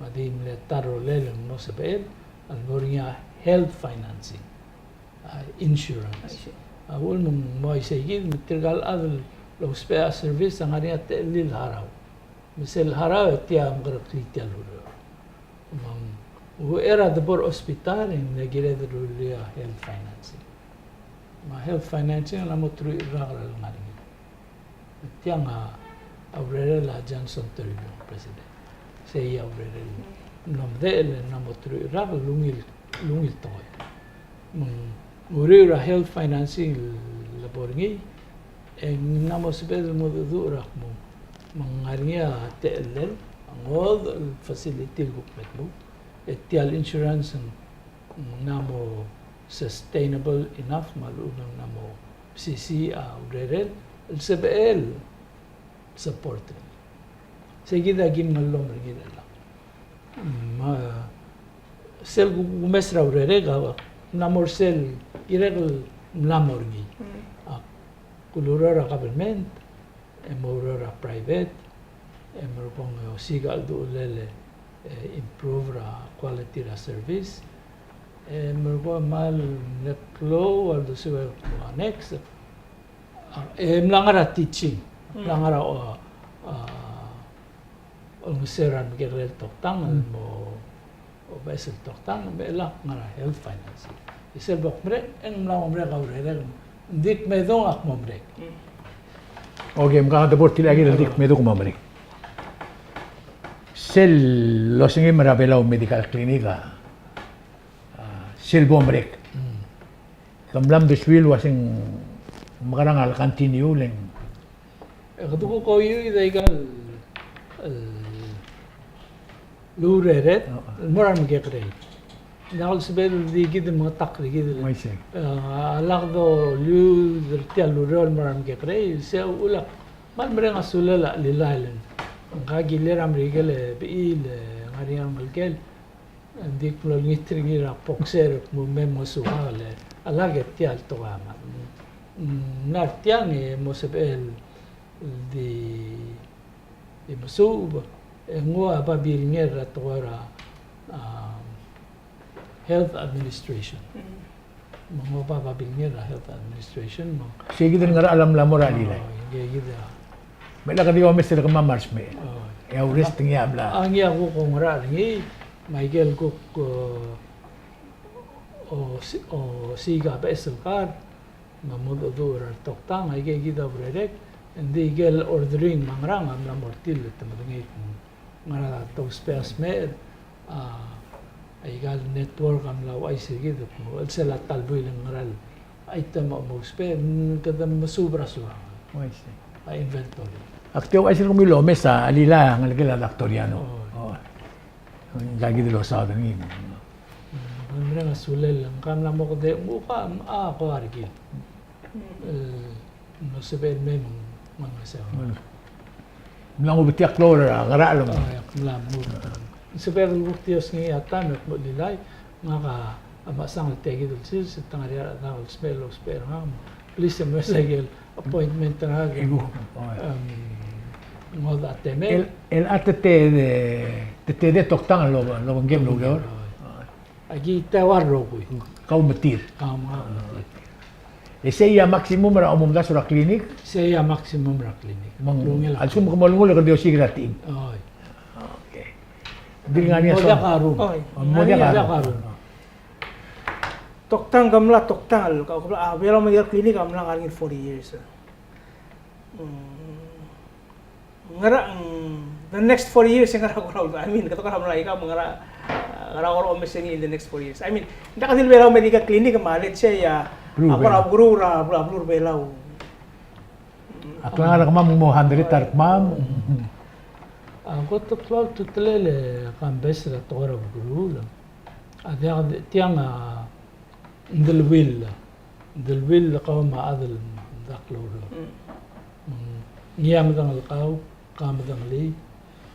Me a di mle ta el rolel el mo sebechel a lebo er ngii a health financing, a insurance. I see. A uchul me ng mo uaisei kid me tirka el chad el ousbech a service a ngar er ngii a techellir el harau. Me sel harau e tia a mekereklii tia el ureor. Me ng uchei er a debo er a hospital e ng kired el rullii a health financing. Me a health financing a mla mo teruich el rak el ngar er ngii. Tiang a urerel a Johnson Toribiong, President. Sei a urerel. Ng mlo medechel e ng mla mo teruich el rak el ungil, el ungil tekoi. Me ng uriul er a health financing el lebo er ngii, e ng mla mo sebeched el mengedecheduch er a kmo me ng ngar er ngii a techellel a ngodech el facility el kuk me dmu, e tia el insurance ng mla mo sustainable enough me a lechub e ng mla mo mesisiich a urerel el sebechel support er ngii. Sei kid a kim ngellom er ngii er chelechang. Me sel ku-, kumes er a urerek a mla mo er sel kirek el mla mo er ngii. Mm. A kulureor er a government, e mo oureor er a private, e merekong e osiik a cheldechulel e improve er a quality er a service, e merekong e kmal mle klou a uldesuek el next, e mla ngar er a teaching, mla ngar er a, a, olengeseu er a remekekerei el toktang, el mo obeches el toktang, me chelechang ngar er a health finance. E sel bo kmerek, e ng mla mo merek a urerek, ng di kmedung a kmo merek. Okay, me kede bo er tia el kid el di kmedung kmo merek. Sel losengem er a Belau Medical Clinic a, a, sel bo merek. Ke mla mdesuii el uase ng mekerang a le continue le ng E kede kuk ouiuid aika el, el urerek el mo er a remekekerei. Ng diak el sebeched el di kid el mengetakl er kid el, a lak doliuid er tia el ureor el mo er a remekekerei, se uchul a kmal mereng a sulel a chelilai el ngka a kilir a Merikel e bechil e ngar er ngii a rengelekel. Ng di kmal olengit er ngii er a boxer el kmo me mngesukak el, a lak e tia el tekoi a mad. Ng mla er tiang e mo sebechel di, di mesuub, e nguu a babilngel er a tekoi er a, a, health administration. Me ng oba babilngel er a health administration, me ng. Sei kid el ngerachel a mla mo er a chelilai. O, ngii kid a. Me lak di omes er kemam a resmechel. O. E a urrest ngii a mla. A ngii a kuk ongerachel er ngii, me aike el kuk, o, o, si-, osiik a beches el kar, me a mengedecheduch er a retoktang, aike kid a urerek, ng di aike el ordering me a ngerang a mla mo er tir el te medengei. Ngar er a tousbech a smecher, a, aika el network a mla ouchais er kid el kmo, el sel a ta el buil el ngera el item a mo ousbech, mm, kede mesuub er a surang. O, I see. A inventory. Ak di ouchais er kemiu el omes a chelilai a ngelekel a Doctor Yano. O. O. Ngka kid el osaod er ngii. Mm, ng mereng a sulel, ngka a mla mo kedechemuk a, a, ko er kid. Mm. El, Ng sebechel el mei me ng ngeseu. Ng mla nguu betik a klou er a ngerachel. O, ia, ng mla nguu. Ng sebechel el kuk di osengii a taem el kmo chelilai, ngak a mechesang el tia kid el sils, e te ngar er ngii a rechad el smecher el ousbech er ngak, please, e mesa aike el appointment er ngak, e, o, ia, em, ngodech a temel. El, el a te, te, te, te toktang el lo, lobengkem el oureor. O, ia. Aki teua el rokui. Kau metir. Kau metir. E sei a maximum er a omomdasu er a clinic? Sei a maximum er a clinic. Me ng, a lsekum ke mo olengull e ke di osiik er a team. Oi. Okay. Ng di ngar er ngii a soam. Mo diak a rung. Oi, mo diak a rung. Toktang, ke mla toktang el, ke mla, a, Belau Medical Clinic a mla ngar er ngii el forty years. Mm, ngera, mm, the next forty years, ngera ko er a, I mean, ke tekoi er a mla ikang, ngera, ngera ko er a omes er ngii in the next forty years. I mean, ng diak di le Belau Medical Clinic me a, let's say, a, a ko er a beluu er a, beluu er a Belau. A klengar er kemam el mo hundred a rekmam. A kot el klou a ultutelel e kambes er a tekoi er a beluu. A diak, tiang a deleuill. Deleuill er kau me a chad el medakl el oureor. Mm. Ngii a medengelkau, ke medengelii,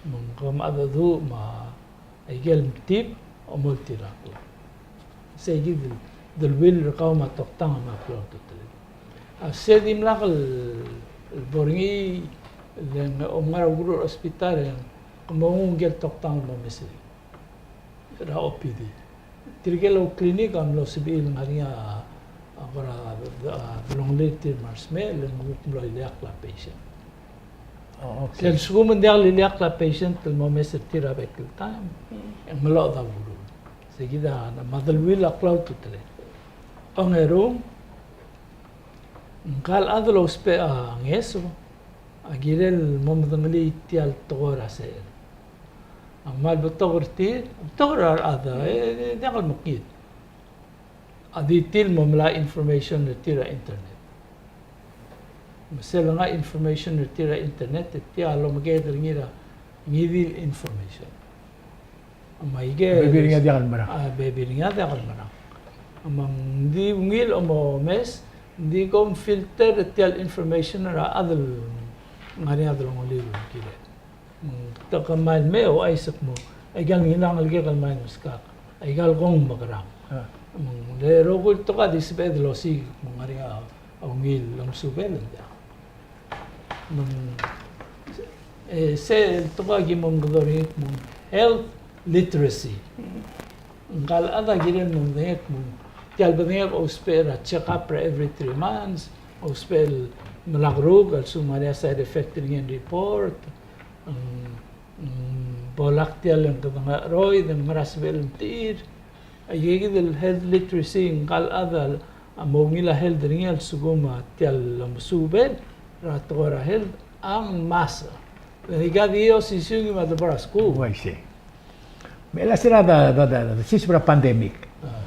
me ng kau me a chad el duch me a Aike el mtib, a mo oltirakl. Sei kid el deleuill er kau me a toktang me a klou a ultutelel. A se dimlak el, el bo er ngii, le ng omngar a ukeruul er a hospital, e ng mo nguu ngike el toktang el mo omes er a O P D. Tirke el ouclinic a mlo sebechir el ngar er ngii a, a, kora, a, delongelir tir me a resmecher, le ng kuk mlo ileakl a patient. Oh, okay. Sel lsekum ng diak el ileakl a patient el mo omes er tir er a bek el taem, e ng meloched a ukeruul. Sei kid a, me a deleuill a klou a ultutelel. Ongerung, ngka el chad el ousbech a ngeso a kirel mo medengelii tia el tekoi er a secher. A kmal betok er tir, betok er a rechad, e, e, diak el mekngit. A di tir el mo melai a information er tir er a internet. Me sel ngar a information er tir er a internet, e tia el omekeed er ngii er a ngii di el information. Me aike, bebil er ngii a diak el merang. A, bebil er ngii a diak el merang. Me ng di ungil el mo omes, ng di kom filter er tia el information er a chad el ngar er ngii a delongelir el kirel. Me ng te kmal mei a ouchais el kmo, aika el ngii a ngelekek el mei el meskak, aika el kmo ng mekerang. Ah. Me ng le rokui el tekoi a di sebeched el osiik el kmo ng ngar er ngii a ungil el omesubel el diak. Me ng, e, sel tekoi a ki mo omekedong er ngii el kmo ng health literacy. Ngka el chad a kirel el mo medengei el kmo ng tia el bedengek a ousbech er a check up er a every three months, ousbech el melakeruk a lsekum ng ngar er ngii a side effect er ngii e report, mm, mm, bo lak tia el ngkedengei a cheroid, e ng mera sebechel el mtechir. Aike kid el health literacy, ngka el chad a mo ungil a health er ngii a lsekum a tia el omesubel er a tekoi er a health a ngmasech. Le ng di osisiu ngii me a debo er a skuul. Uaisei. Me a last er a, the, the, the, the siseb er a pandemic. Ah.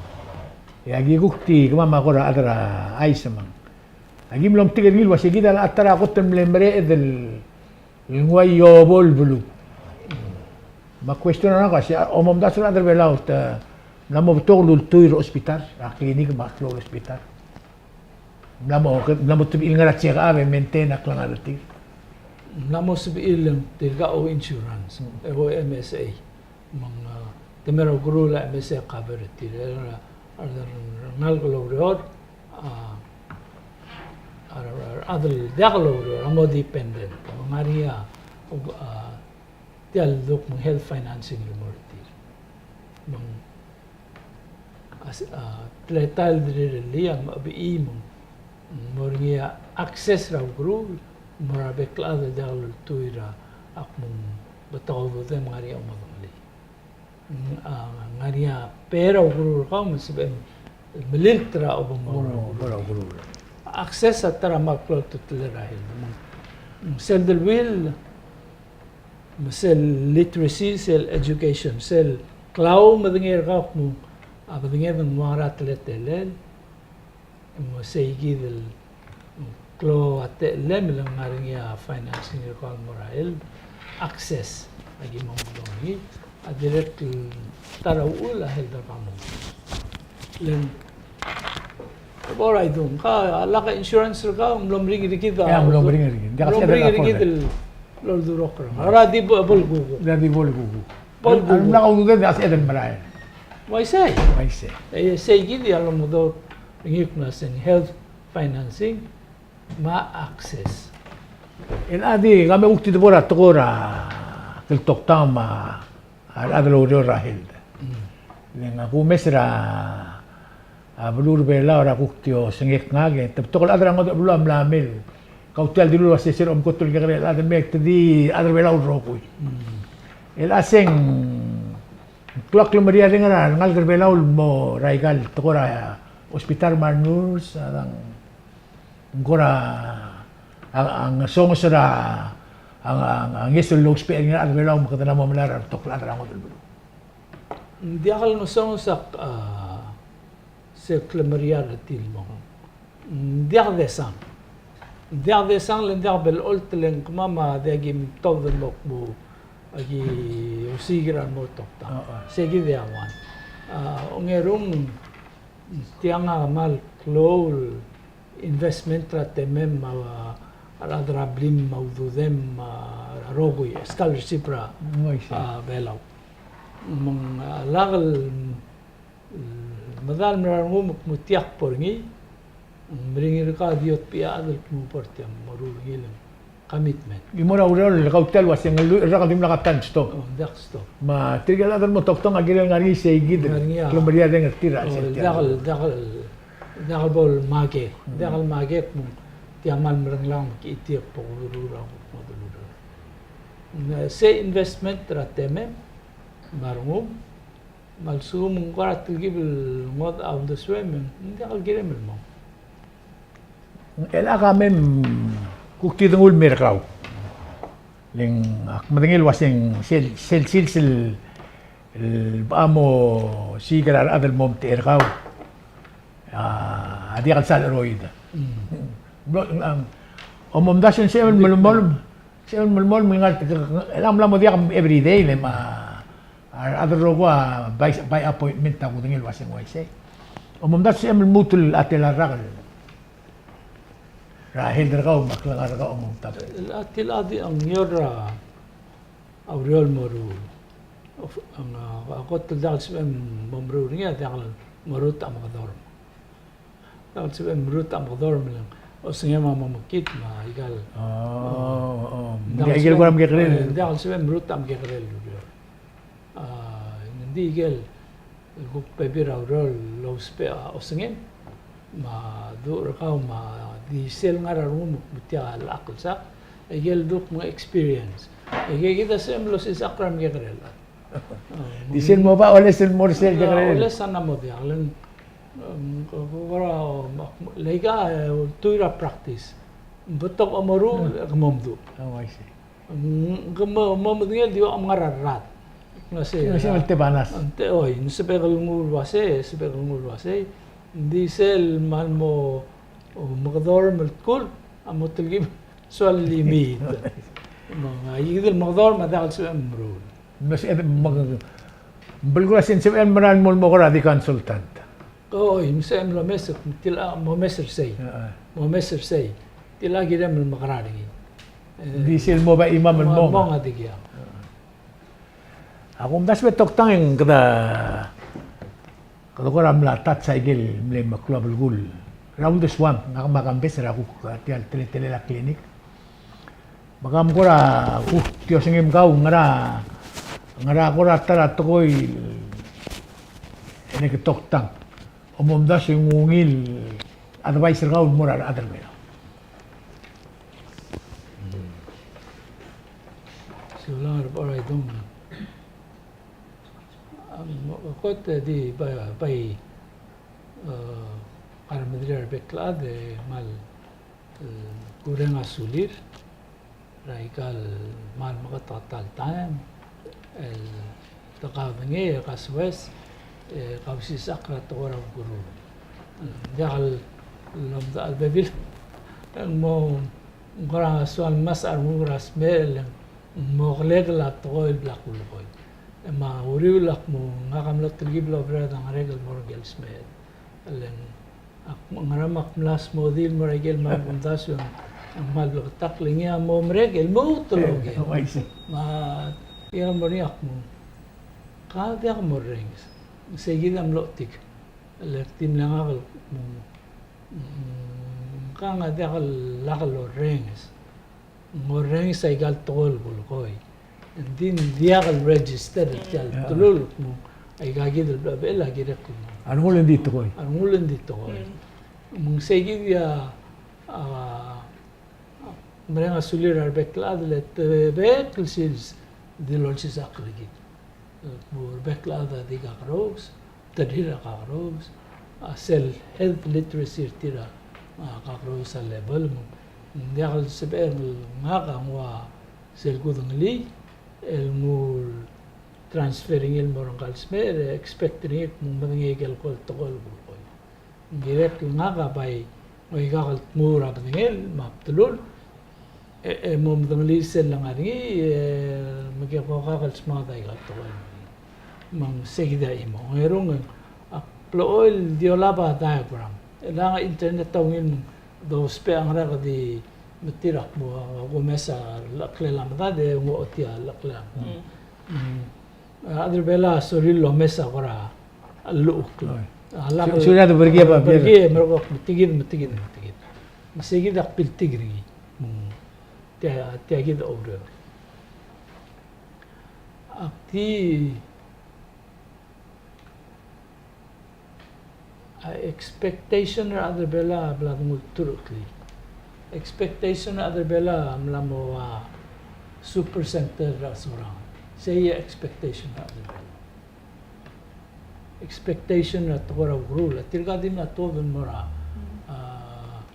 E aki kuk di kemam a kora chad er a chais me ng, aki mlo metik er ngii el uasei kid a ta er a kot el mle mereched el nguu a iobo el beluu. Me a question er ngak a sei, a, omomdasu el chad er a Belau, te mla mo betok el ultuil er a hospital, er a clinic me a klou el hospital? Mla mo, mla mo sebechir el ngar er a check up e maintain a klengar er tir? Mla mo sebechir el tirka a insurance, mm, e o M S A. Me ng, a, te mei er a ukeruul a M S A cover er tir, e a, a, a rengalek el oureor, a, a, a, a rechad el diak loureor a mo dependent. Me ng ngar er ngii a, a, tia el duk me ng health financing el mo er tir. Me ng a, a, teletael el rirellii a mechebechii me ng mo er ngii a access er a ukeruul, mo er a bek el chad el diak lultuil er a, ak mo betok a ududem, ngar er ngii a omedengelii. A, ngar er ngii a pay er a ukeruul er kau me ng sebechem el melilt er a obo mo er a ukeruul. Access a ta er a kmal klou a ultutelel er a health. Me ng sel deleuill, me sel literacy, sel education, sel klou a medengei er kau el kmo a bedenged ng ua ngera a teletelel, me sei kid el klou a techellem el ngar er ngii a financing er kau el mo er a health, access, a ki mo omekedong er ngii, a dirrek el ta er a uchul a health er kau a mo. Le ng Bo er a idung, ka, lak a insurance er kau, ng mlo meringel er kid a. Ia, ng mlo meringel er kid. Ng mlo meringel er kid el oldurokl er ngii. Ngera di bo, bo el kuk. Ngera di bo el kuk. Bo el kuk. Ng mla kau duded a sebeched el merael. Uaisei. Uaisei. E, sei kid a lomekedong er ngii el kmo a seng health financing me a access. E a di, ka me kuk di bo er a tekoi er a kltoktang me a a rechad el oureor er a health. Mm. Le ngak a kumes er a, a, beluu er a Belau er a kuk di osengek ngak e te betok el chad er a ngodech el beluu a mla mei el kau tia el dilu el uasei sel omko el kekerei el chad el mei e te di chad er a Belau el rokui. Mm. E a seng Klou a klemeriareng er a rengalek er Belau el mo er aika el tekoi er a hospital me a nurse, a dang, ng kora, a, a ngesonges er a, a, a, a ngeso el lousbech er ngii a rechad er Belau me kede mo melai er a rebetok el chad er a ngodech el beluu. Ng diak el ngesonges a, a, se klemeriar er tir el mong. Ng diak desang. Ng diak desang le ng diak bel olt le ng kemam a diak ki mtobed el mo kmo aki osiik er a remo toktang. Sei kid a one. A, ongerung, tiang a kmal klou el investment er a temem me a rechad er a blim me a ududem me a rokui, scholarship er a, a, Belau. Me ng, a, lak el medal me a rengum me kmo tia kbo er ngii, meringel er kau a di otbechii a chad el kmo bo er tiang, mo ruul er ngii el commitment. Ng mo er a ureor el kau tia el uaseng el rak el dimlak a ta el stop. Ng diak stop. Me tirke el chad el mo toktang a kirel ngar er ngii sei kid el klemeriareng er tir a sel tia. Diak el, diak el, diak el bo el makek. Diak el makek me tia kmal merengellang me ki tia kbo kuruul er a kuk mo delul. Sei investment er a temem me a rengum, me a lsekum ng kora telkib el ngodech a uldesuem, ng diak el kirem el mong. Chelecha kemam kuk di denguu el mei er kau. Le ng ak medengei el uaseng sel, sel sils el, el bo mo siik er a rechad el mo omtechei er kau. A, a diak el sal cheroid. Bo, a, omomdasu e ng sebechem el melemolem, sebechem el melemolem el ngar, e ng mla mo diak everyday le me a, a rechad el rokui a by, by appointment a kudengei el uaseng uaisei. Omomdasu e sebechem el lmuut el chad er a rak el er a health er kau me a klengar er kau a mo omtab. A, tilecha di a ngior er a ureor el mo ruul. Of, a, a kot el diak el sebechem el mo meruul er ngii a diak el mo rutech a mekedorm. Diak el sebechem el rutech a mekedorm le ng osengem a mo mekngit me aika el. Diak el sebechem el rutech a mekekerei el ureor. A, ng di ikel kuk bebil er a ureor el lousbech a osengem me a duch er kau me a di sel ngar er a rengum me tia el chakl el sak, ikel duk me ng experience. Ikel kid a sebechem el osisechakl er a mekekerei el chad. Di sel mo ba oles el mo er sel kekerei. Oles a ng mo diak le ng, em, ko, ko, ko, er a, le aika, e, ultuil er a practice. Ng betok a moruul, e ke mo mdu. Oh, I see. Ng, ke mo, mo medengei el di ua ngar er a rat. Ng sei, ng sei el tebanas. Ng te, oi, ng sebechek el nguu el uasei, sebechek el nguu el uasei. Ng di sel kmal mo, o, mekedorm el tkul, a mo telkib soal el imiit. Me ng, a, ikid el mekedorm a diak el sebechem el meruul. Me se, me, belkul a se ng sebechem el mera el mo, mo kora di consultant. Oi, me sebechem el omes, tilecha, mo omes er sei. Mo omes er sei. Tilecha kirem el mekerang er ngii. E, di sel mo bai imam el mo. Mo, mo ngar er a dikiang. A kumdasu e toktang e ng kede, kede kora mla touch a ikel mle meklou a belkul. Er a uldesuam, ngak me a Kambes er a kuk, a, tia el teletelel a clinic. Me kam kora kuk di osengem kau ngera, ngera kora ta er a tekoi el, e le ke toktang. Omomdasu e ng ungil advice er kau el mo er a rechad er Belau. Sulang er a bo er a idung. Am, kot e di bai, bai, e, kar medrir a rebek el chad e kmal, e, kureng a sulir er aika el kmal meketeketang el taem el te kaudengei e kasoes e kausisechakl er a tekoi er a ukeruul. Diak el lomdasu el bebil e ng mo, ng kora soal ngmasech a renguk er a smecher e le ng mo kelekel a tekoi el bla kulekoi. E me a uriul a kmo ngak a mlo telkib el oberaod a ngerek el mo er ngike el smecher. E le ng, ak, ngera me ak mla smodii el mo er a ikel kmal kumdasu e ng kmal bleketakl e ngii a mo merek el lmuut el oker. Me a ikel mo er ngii a kmo, ka diak morrenges. Sei kid a mlo chetik. E le ak di mle ngak el kmo, mm, ka ng diak el lak el orrenges. Ng orrenges aika el tekoi el kulekoi. Ng di ng diak el register er tia el telul el kmo aika kid el bla bechel a kirek el kmo a rengul e ng di tekoi. A rengul e ng di tekoi. Me ng sei kid a, a, mereng a sulir a rebek el chad el te bek el sils di lolsisechakl er kid. mo er a bek el chad a di kakerous, tedei er a kakerous, a sel health literacy er tir a, a, kakerous a level, me ng diak el sebechel el ngak a nguu a sel kudengelii, el nguu el transfer er ngii el mo er ngka el smecher, e expect er ngii el kmo ng medengei a ikel ko el tekoi el kulekoi. Ng dirrek el ngak a bai ngoikak el tmuu er a bedengel me a bdelul, e, e mo medengelii sel lengar er ngii, e, me ke ko kak el smaod a ikal tekoi. Me ng sei kid a chimo. Ng erung, ak blechoel di olab a diagram. E le ng internet a ungil me dousbech a ngerang e di metir a kmo, a, kumes a lecheklel a medad, e ng ochotii a lecheklel a medad. Mm. Mm. A rechad er a Belau a sorir el omes a kora llechukl. Oi. A lak, sorir a deberekii a babier. Deberekii, me a kuk metik kid, metik kid, metik kid. Me sei kid a kbiltik er ngii. Mm. Tia, tia kid a oureor. Ak di, a expectation er a rechad er a Belau a bla denguu el turkli. Expectation er a rechad er a Belau a mla mo ua super center er a Surangel. Sei a expectation er a rechad er a Belau. Expectation er a tekoi er a ukeruul. A tirka di mla tuobed el mo er a, a,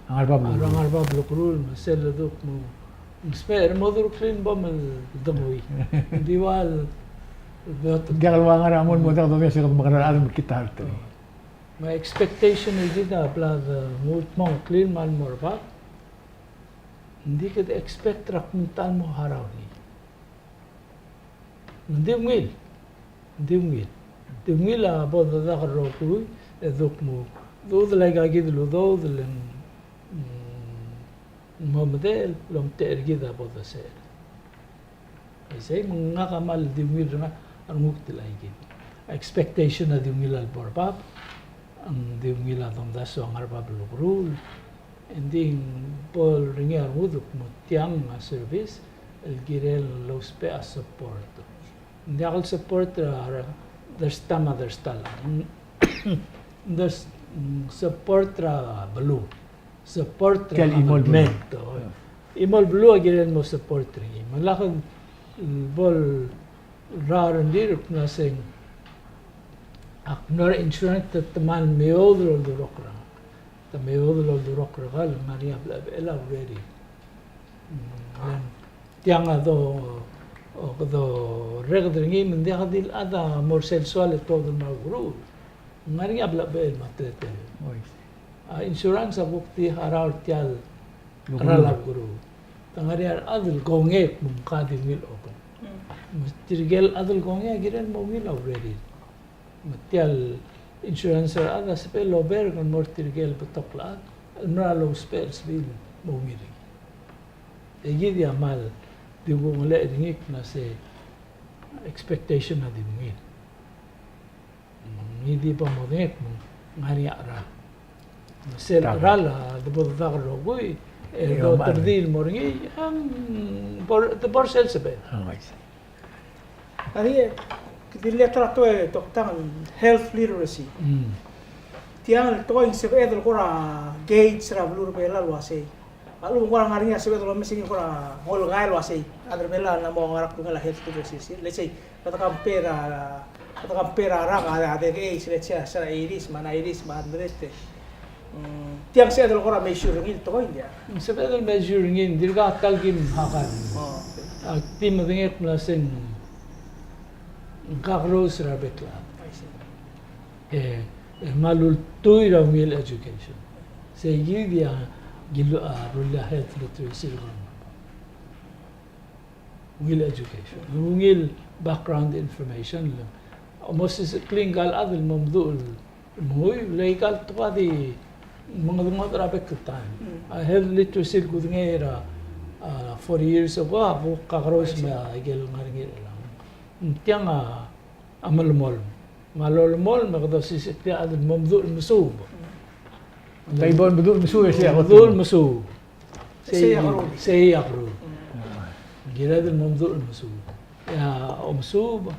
a ngar er a bab el ukeruul. A ngar er a bab el ukeruul, me sel leduk mo ng smecher e mo dureklii el bo el dengui. Ng di ua el beot. Ng diak el ua ngar er a mong el mo diak dodengei se kede mekerang el chad me kid a hartneng. Me a expectation er kid a bla de nguu el dmong a ngklir me a le mo er a bab. Ng di kede expect er a kmo ng ta el mo harau er ngii. Me ng di ungil. Ng di ungil. Ng di ungil a bo dedak el rokui, e duk mo, dudel aika kid el udoud el, mm, mo medechel el omtechei er kid a bo dosecher. Isei me ngak a kmal di ungil er ngak a renguk el aika kid. Expectation a di ungil a lebo er a bab, ng di ungil a domdasu a ngar er a bab el ukeruul, e ng di bo er ngii a rengud el kmo tiang a service el kirel el ousbech a support. Ng diak el support er a, er a dersta me a dersta el, ng, ng support er a beluu. Support er a government. Tia el chimo el beluu. Chimo el beluu a kirel el mo support er ngii. Me lak bo el rrau a rengrir el kmo se ng, ak mlo er a insurance, te, te kmal meoud el oldurokl er a, te meoud el oldurokl er kau el ngar er ngii a blechebechel a urerir. Mm, tiang a do, o, doreked er ngii me ng diak di el chad a mo er sel soal e tuobed el mo er a ukeruul. Ng ngar er ngii a blechebechel me a teletelel. Oi. A insurance a kuk di harau er tia el cheral a ukeruul. Te ngar er ngii a rechad el kongei el kmo ngka a di ungil obengk. Mm. Me tirke el chad el kongei a kirel el mo ungil a urerir. Me tia el insurance er a rechad a sebechel el oberk el mo er tirke el betok el chad el mera el ousbech el sebechir el mo ungil er ngii. E kid a kmal di kungelechel er ngii el kmo se expectation a di ungil. Ngii di bo modengei el kmo ng ngar er ngii a cheral. Sel cheral a de bo dedak el rokui, e do tebedii el mo er ngii, e ng bo er, de bo er sel sebeched. A, I see. Ngar er ngii, kid el ta er a tekoi el toktang el health literacy. Mm. Tiang el tekoi ng sebeched el kora gauge er a beluu er a Belau el uasei. A lechub e ng kora ngar er ngii a sebeched el omes er ngii el kora ngolngai el uasei. A rechad er a Belau a mo ngar er a klungel a health literacy. Let's say, kede compare a, kede compare a rak a, a dekechei, let's say, se er a eighties, me a nineties, me a hundred. Mm, tiang sebeched el kora measure er ngii el tekoi, ng diak? Sebeched el measure er ngii, ng dirkak a ta el kim hakar. Oh, okay. Ak di medengei el kmo se ng kakerous er a rebek el chad. I see. E, e kmal ultuil er a ungil education. Sei kid a, kid a, a, rullii a health literacy er kid. Ungil education, ungil background information el omosisecheklii ngka el chad el mo meduch el menguiu, le aika el tekoi a di mengedengodech er a bek el taem. Mm. A health literacy el kudengei er a, a, forty years ago a bo kakerous me a ikel ngar er ngii er chelechang. Tiang a, a melemolem. Me a lolemolem e kede osisecheklii a chad el mo meduch el mesuub. Bai bo el meduch el mesuub, e sei a kot. Meduch el mesuub. Sei a kerul. Sei a kerul. Mm. Kired el mo meduch el mesuub. E a omesuub a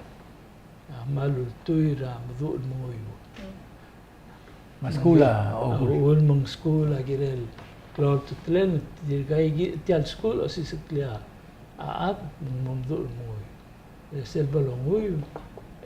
kmal ultuil er a meduch el menguiu. Mm. Me a skuul a, o, uchul me ng skuul a kirel klou a ultutelel, tirka, tia el skuul a osisecheklii a chad el mo meduch el menguiu. E sel bo longuiu,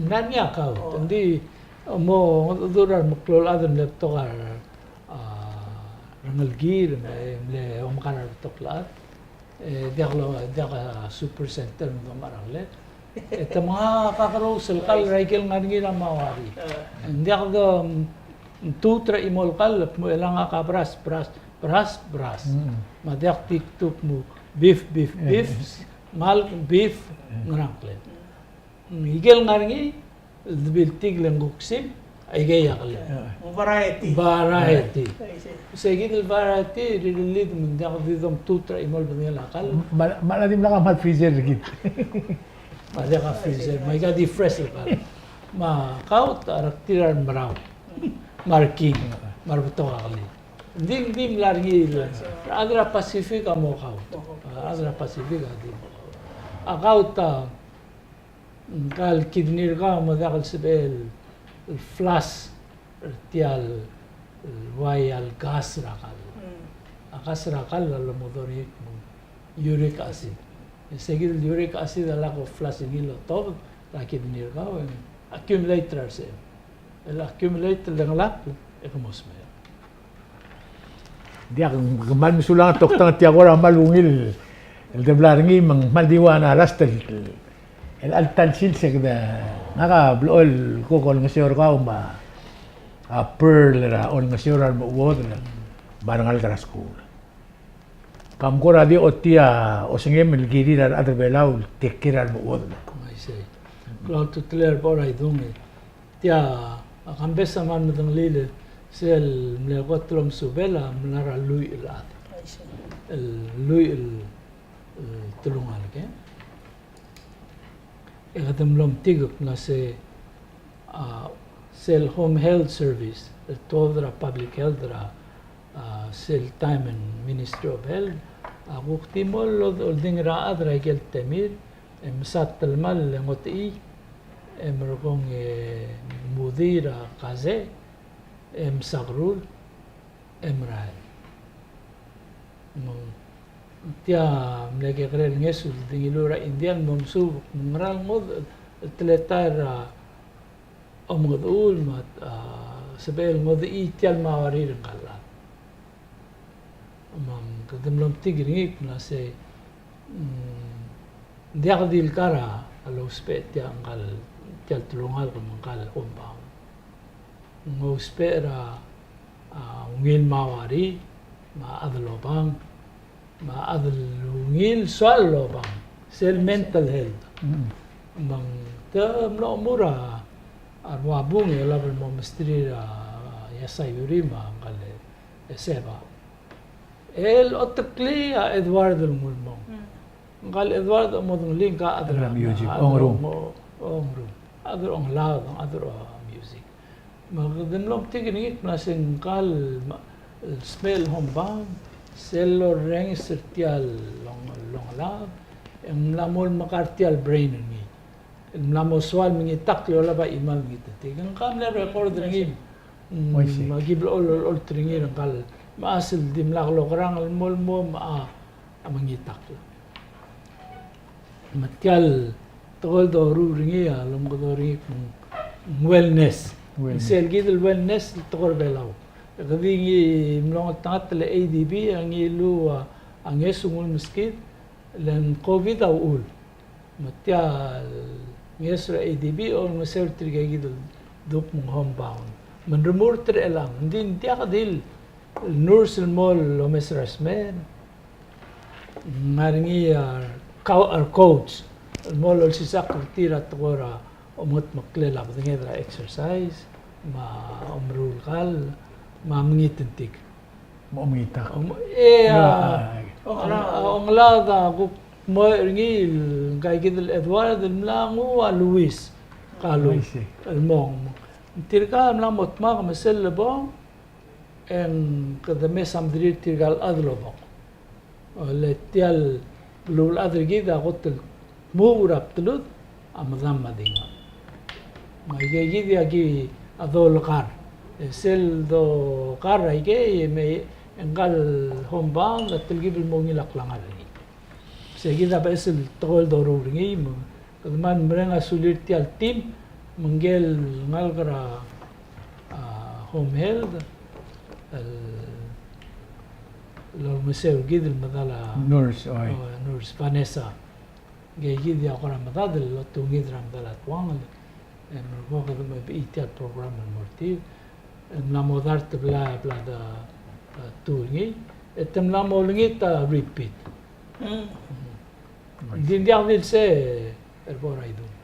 Ng ngar er ngii a gout. Oh. Ng di mo ngodech a remeklou el chad el mle betok a, a, rengelekir, me, mle omekar a rebetok el chad. E diak lo, diak a super center me domechar a ngklel. E te menga kakerous el kall er a ikel ngar er ngii er a Mauari. Ng diak de, mm, tuut er a chimo el kall, kmo chelechang a kabras, bras, bras, bras. Mm. Me a diak di kuk mo beef, beef, beef, kmal beef, ngerang klel. Mm, ikel ngar er ngii, el debiltik le ng kuk sim, aikei a kelel. Variety. Variety. I see. Se kid el variety, rirellid me ng diak di domtuut er a chimo el bedengel a kall. Me a, me a dimlak a kmal freezer er kid. Me a diak a freezer, me aika di fresh el kall. Me a gout a rektir a remerau. Me a reking, me a rebetok a kelel. Ng di, ng di mla er ngii el, a rechad er a Pacific a mo gout. A rechad er a Pacific a di. A gout a, ngka el kidney er kau a mo diak el sebechel el, el flush er tia el, el uai el gas er a kall. Mm. A gas er a kall a lomodengei el kmo uric acid. E se kid el uric acid a lak flush er ngii el otobed er a kidney er kau, e accumulate er a rsechem. El accumulate el dengelakl, e ke mo smecher. Diak, kmal mesulang a toktang, tia kora kmal ungil el de bla er ngii, me ng kmal di ua a last el, el chelecha el sils e kede, ngak a blechoel el kuk olengeseu er kau me a Pearl er a olengeseu er a remechuodel me a rengalek er a skuul. Kam kora di ochotii a osengem el kirir a rechad er a Belau el take care er a remechuodel. I see. Klou a ultutelel er a bo er a idung e. Tia a Kambes a kmal medengelii el sel mle kot el omesubel a mla er a lluich el chad. I see. El lluich el, el telungalek, e. E kede mlo metik el kmo se, a, sel Home Health Service, el tuobed er a Public Health er a, a, sel taem el Ministry of Health, A kuk di mo el oldingel er a chad er a ikel temir, e mesa telemall e ngodechii, e merekong e mudii er a kasei, e mesa kerul, e merael. Me ng tia mle kekerei el ngeso el di ngiluu er a India el mo mesuub, me ng ngera el ngodech el teletael er a omengedechul me a, a, sebechel el ngodechii tia el mauarir ngka el chad. Me ng kede mlo metik er ngii el kmo sei, mm, ng diak di le kar a lousbech tia ngka el, tia el telungalek me ngka el homebound. Ng ousbech er a, a, ungil mauarir, me a chad el obang, me a chad el ungil soal el obang, sel mental health. Mm. Me ng te mlo chemur a, a rua bung e olab el mo mesterir a, a Yasayuri me a ngka el Eseba. El oteklii a Edward el nguu el mong. Mm. Ngka el Edward a mo dengelii ngka a chad er a music, a chad er a ongerung. Ongerung. A chad er a ongelaod, a chad er a music. Me kede mlo metik er ngii el kmo sei ngka el ma-, el smecher el homebound, sel lorrenges er tia el ong-, ongelaod, e ng mla mo el mekar tia el brain er ngii. El mla mo soal mengitakl e olab a chimal mengitengtik. Ngka a mle record er ngii. Mm, me ki blechoel olecholt er ngii er ngka el mechas el dimlak lokerang el mo el mo me a, a mengitakl. Me tia el tekoi el doruul er ngii a lomekedong er ngii me ng wellness. Wellness. Sel kid el wellness el tekoi er a Belau. E kede ngii mlo ngeltengat el A D B a ngiluu a, a ngeso el nguu el meskid, le ng COVID a uchul. Me tia el ngeso er a A D B a olengeseu er tirke kid el dubech me ng homebound. Me ng remurt er chelechang, ng di ng diak di el nurse el mo lomes er a smecher. Ng ngar er ngii a co-, a coach el mo lolsisechakl er tir a tekoi er a omengetmeklel a bedenged er a exercise, me a omeruul el kall, me a mengitengtik. Mo mengitakl. Om-, e, a, a, a, ongelaod a kuk mo er ngii el ngka kid el Edward el mla nguu a Louis Kalu. I see. El mong. Tirka el mla mo dmak me sel lebong, e ng kede mes a mederir tirka el chad el obong. O, le tia el beluulechad er kid a kot el dmuub er a bdelud a medam me a dinga. Me aike kid a ki a dolekar. E sel dokar a ikei e me ngka el homebound a telkib el mo ungil a klengar er ngii. Se kid a beches el tekoi el doruul er ngii, me kede kmal mereng a sulir tia el team, me ngike el ngalek er a, a, home health, el, el olengeseu er kid el medal a nurse, oi. O, nurse Vanessa. Ngike kid a kora medad el otungid er a medal a tuangel, e merekong e kede mo bechii tia el program el mo er tir. El mla mo dart el bla, bla de, e, tu er ngii, e te mla mo olengit a repeat. Mm. Mm. Ng di ng diak di el sei er a bo er a idung.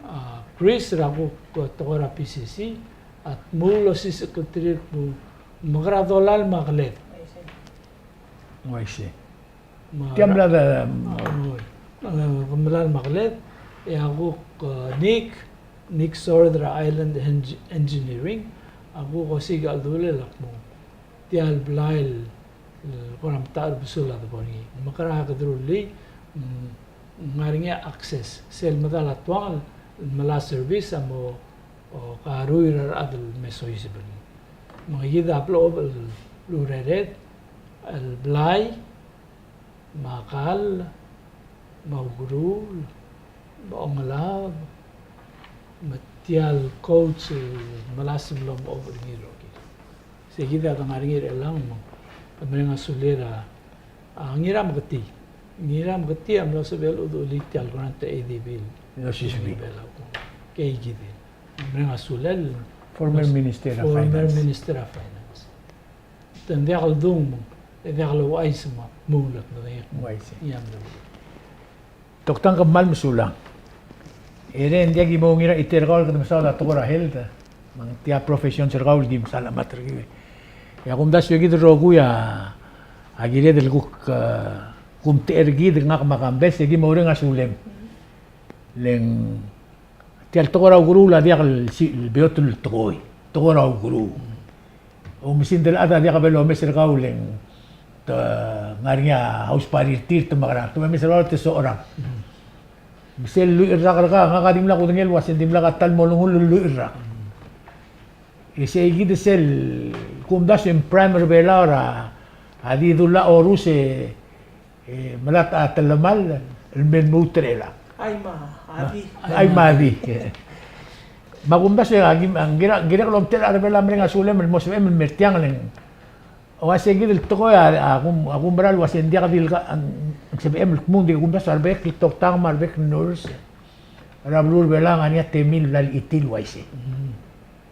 A, Chris er a kuk, e, tekoi er a P C C, a dmu el osisecheklterir el kmo, mekera dolai me a keled. Uaisei. Me a, tia mla de, a, e, ke melai me a keled, e a kuk, e, Nick, Nick Sword er a Island Eng-, Engineering, a kuk osiik a cheldulel el kmo tia el blai el, el kora metacherbesul a debo er ngii. Mekera kede rullii, mm, ng ngar er ngii a access, sel medal a tuangel el melai a service a mo, o, karuir a rechad el me soiseb er ngii. Me kid a blechoel el urered, el blai, me a kall, me a ukeruul, me a ongelaod, me tia el coach el melasem el omechob er ngii el rokir. Se kid a dengar er ngii er chelechang me, ke mereng a sulir a, a, Ngirameketii. Ngirameketii a mlo sebechel el uduchelii tia el grant er a A D B el. Mlo siseb er Belau. Kei kid. Ke mereng a sulel. Former Minister of Finance. Former Minister of Finance. Te ng diak el dung, e diak el ouchais me a kmung el kmo ng. Uaisei. Ia, me. Toktang, kmal mesulang. E le ng diak ki mo ungil er a chiter kau el kede mesaod a tekoi er a health, me ng tia professions er kau el ki mesaod a mat er kid. E a kumdasu e kid el rokui a kired el kuk, e, kumtechei er kid, ngak me a Kambes, e ki mo oureng a sulem. Le ng tia el tekoi er a ukeruul a diak el si-, el beot el tekoi. Tekoi er a ukeruul. Oumesingd el chad a diak bo lomes er kau le ng te ngar er ngii a house party er tir, te mekerang, te mei me sel ua te socherang. Me sel lluich el rak er kau, ngak a dimlak kudengei el ua se ng dimlak a ta el mo olengull el lluich el rak. E sei kid sel kumdasu e ng prime er Belau er a di dula orus e, e melatk a telemall el me lmuut er chelechang. Ai ma, a di. Ai ma, a di. Me a kumdasu e a ki, a ng kirek, kirek el omtechei er a rechad er Belau a mereng a sulem el mo sebechem el mer tiang el ng Ua se kid el tekoi a, a kum, a kumerang el ua se ng diak di le ka, ng sebechem el kmo ng di kumdasu a rebek el toktang me a rebek el nurse er a beluu er Belau a ngar er ngii a temir el bla lechitii el uaisei.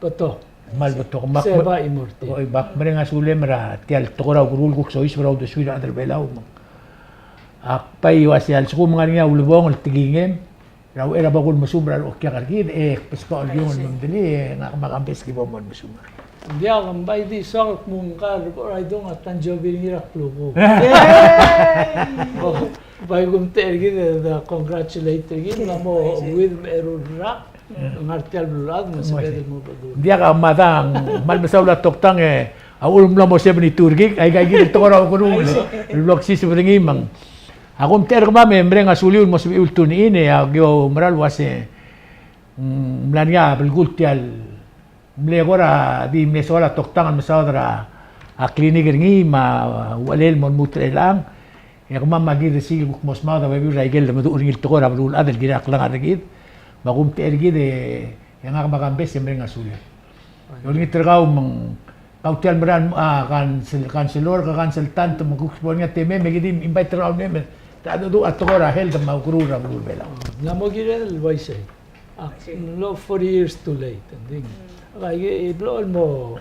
Betok. Kmal betok. Me ak, se ba imurti. Oi, me ak mereng a sulem er tia el tekoi er a ukeruul el kuk soiseb er a uldesuir a rechad er Belau. Me ak bai ua se a lsekum ng ngar er ngii a ulebongel el tekingem er a uchei er a bo kulmesumech er a reokiak er kid, e kbeskau el iong el medelii, e ngak me a Kambes ki bo mo mesumech. Ng diak, ng bai di soak el kmo ngka el Rebechor Aidong a tansiobi er ngii er a klukuk. Bai kumtechei er kid e de congratulate er kid, ng mo uid me a eru el rak, ngar tia el beluulechad, me sebeched el mo bedul. Ng diak, a mada, ng kmal mesaul a toktang e a uchul me ng mla mo seventy-two er kid, aika kid el tekoi er a ukeruul el blo ksiseb er ngii me ng A kumtechei er kemam e mereng a suliu el mo sebechiu el tune in, e aki oumera el ua se, mm, mla er ngii a belkul tia el mle kora di mle soal a toktang el mesaod er a klinik er ngii me a uchelel el mo lmuut er chelechang. E kemam a ki di sel kuk mo smaod a bebil er a ikel lemeduch er ngii el tekoi er a beluulechad el kirel a klengar er kid. Me a kumtechei er kid e ngak me a Kambes e mereng a suliu. E olengit er kau me ng kau tia el mera el, a, counsel-, counselor, ke consultant, me kuk bo er ngii a temem, me ki di invite er kau el mei, me te mengedecheduch a tekoi er a health me a ukeruul er a beluu er Belau. Ng mo kirel el uaisei. A, ng mlo forty years too late, I think. Ak, e, e blo el mo,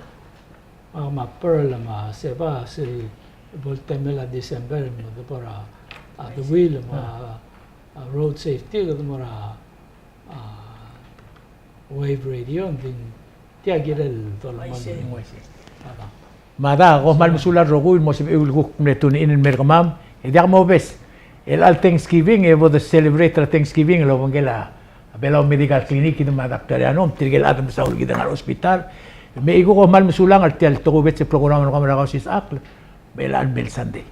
a, me a Pearl, me a Seba, se bo el temel a December, me de bo er a, a, the wheel, me a, a, road safety, kede mo er a, a, Wave Radio, ng di tia kirel dolemolem. Uaisei. Mada, kom kmal mesulang el rokui el mo sebechiu el kuk mle tune in el mer kemam. E diak mobes. Chelecha el Thanksgiving, e bo de celebrate er a Thanksgiving el obengkel a Belau Medical Clinic, kid me a Doctor Yano, me tirke el chad el mesaul kid el ngar er a hospital. Me aki kuk kmal mesulang er tia el tokubets el program er kemam er a Kausisechakl. Me chelecha el mei el Sunday.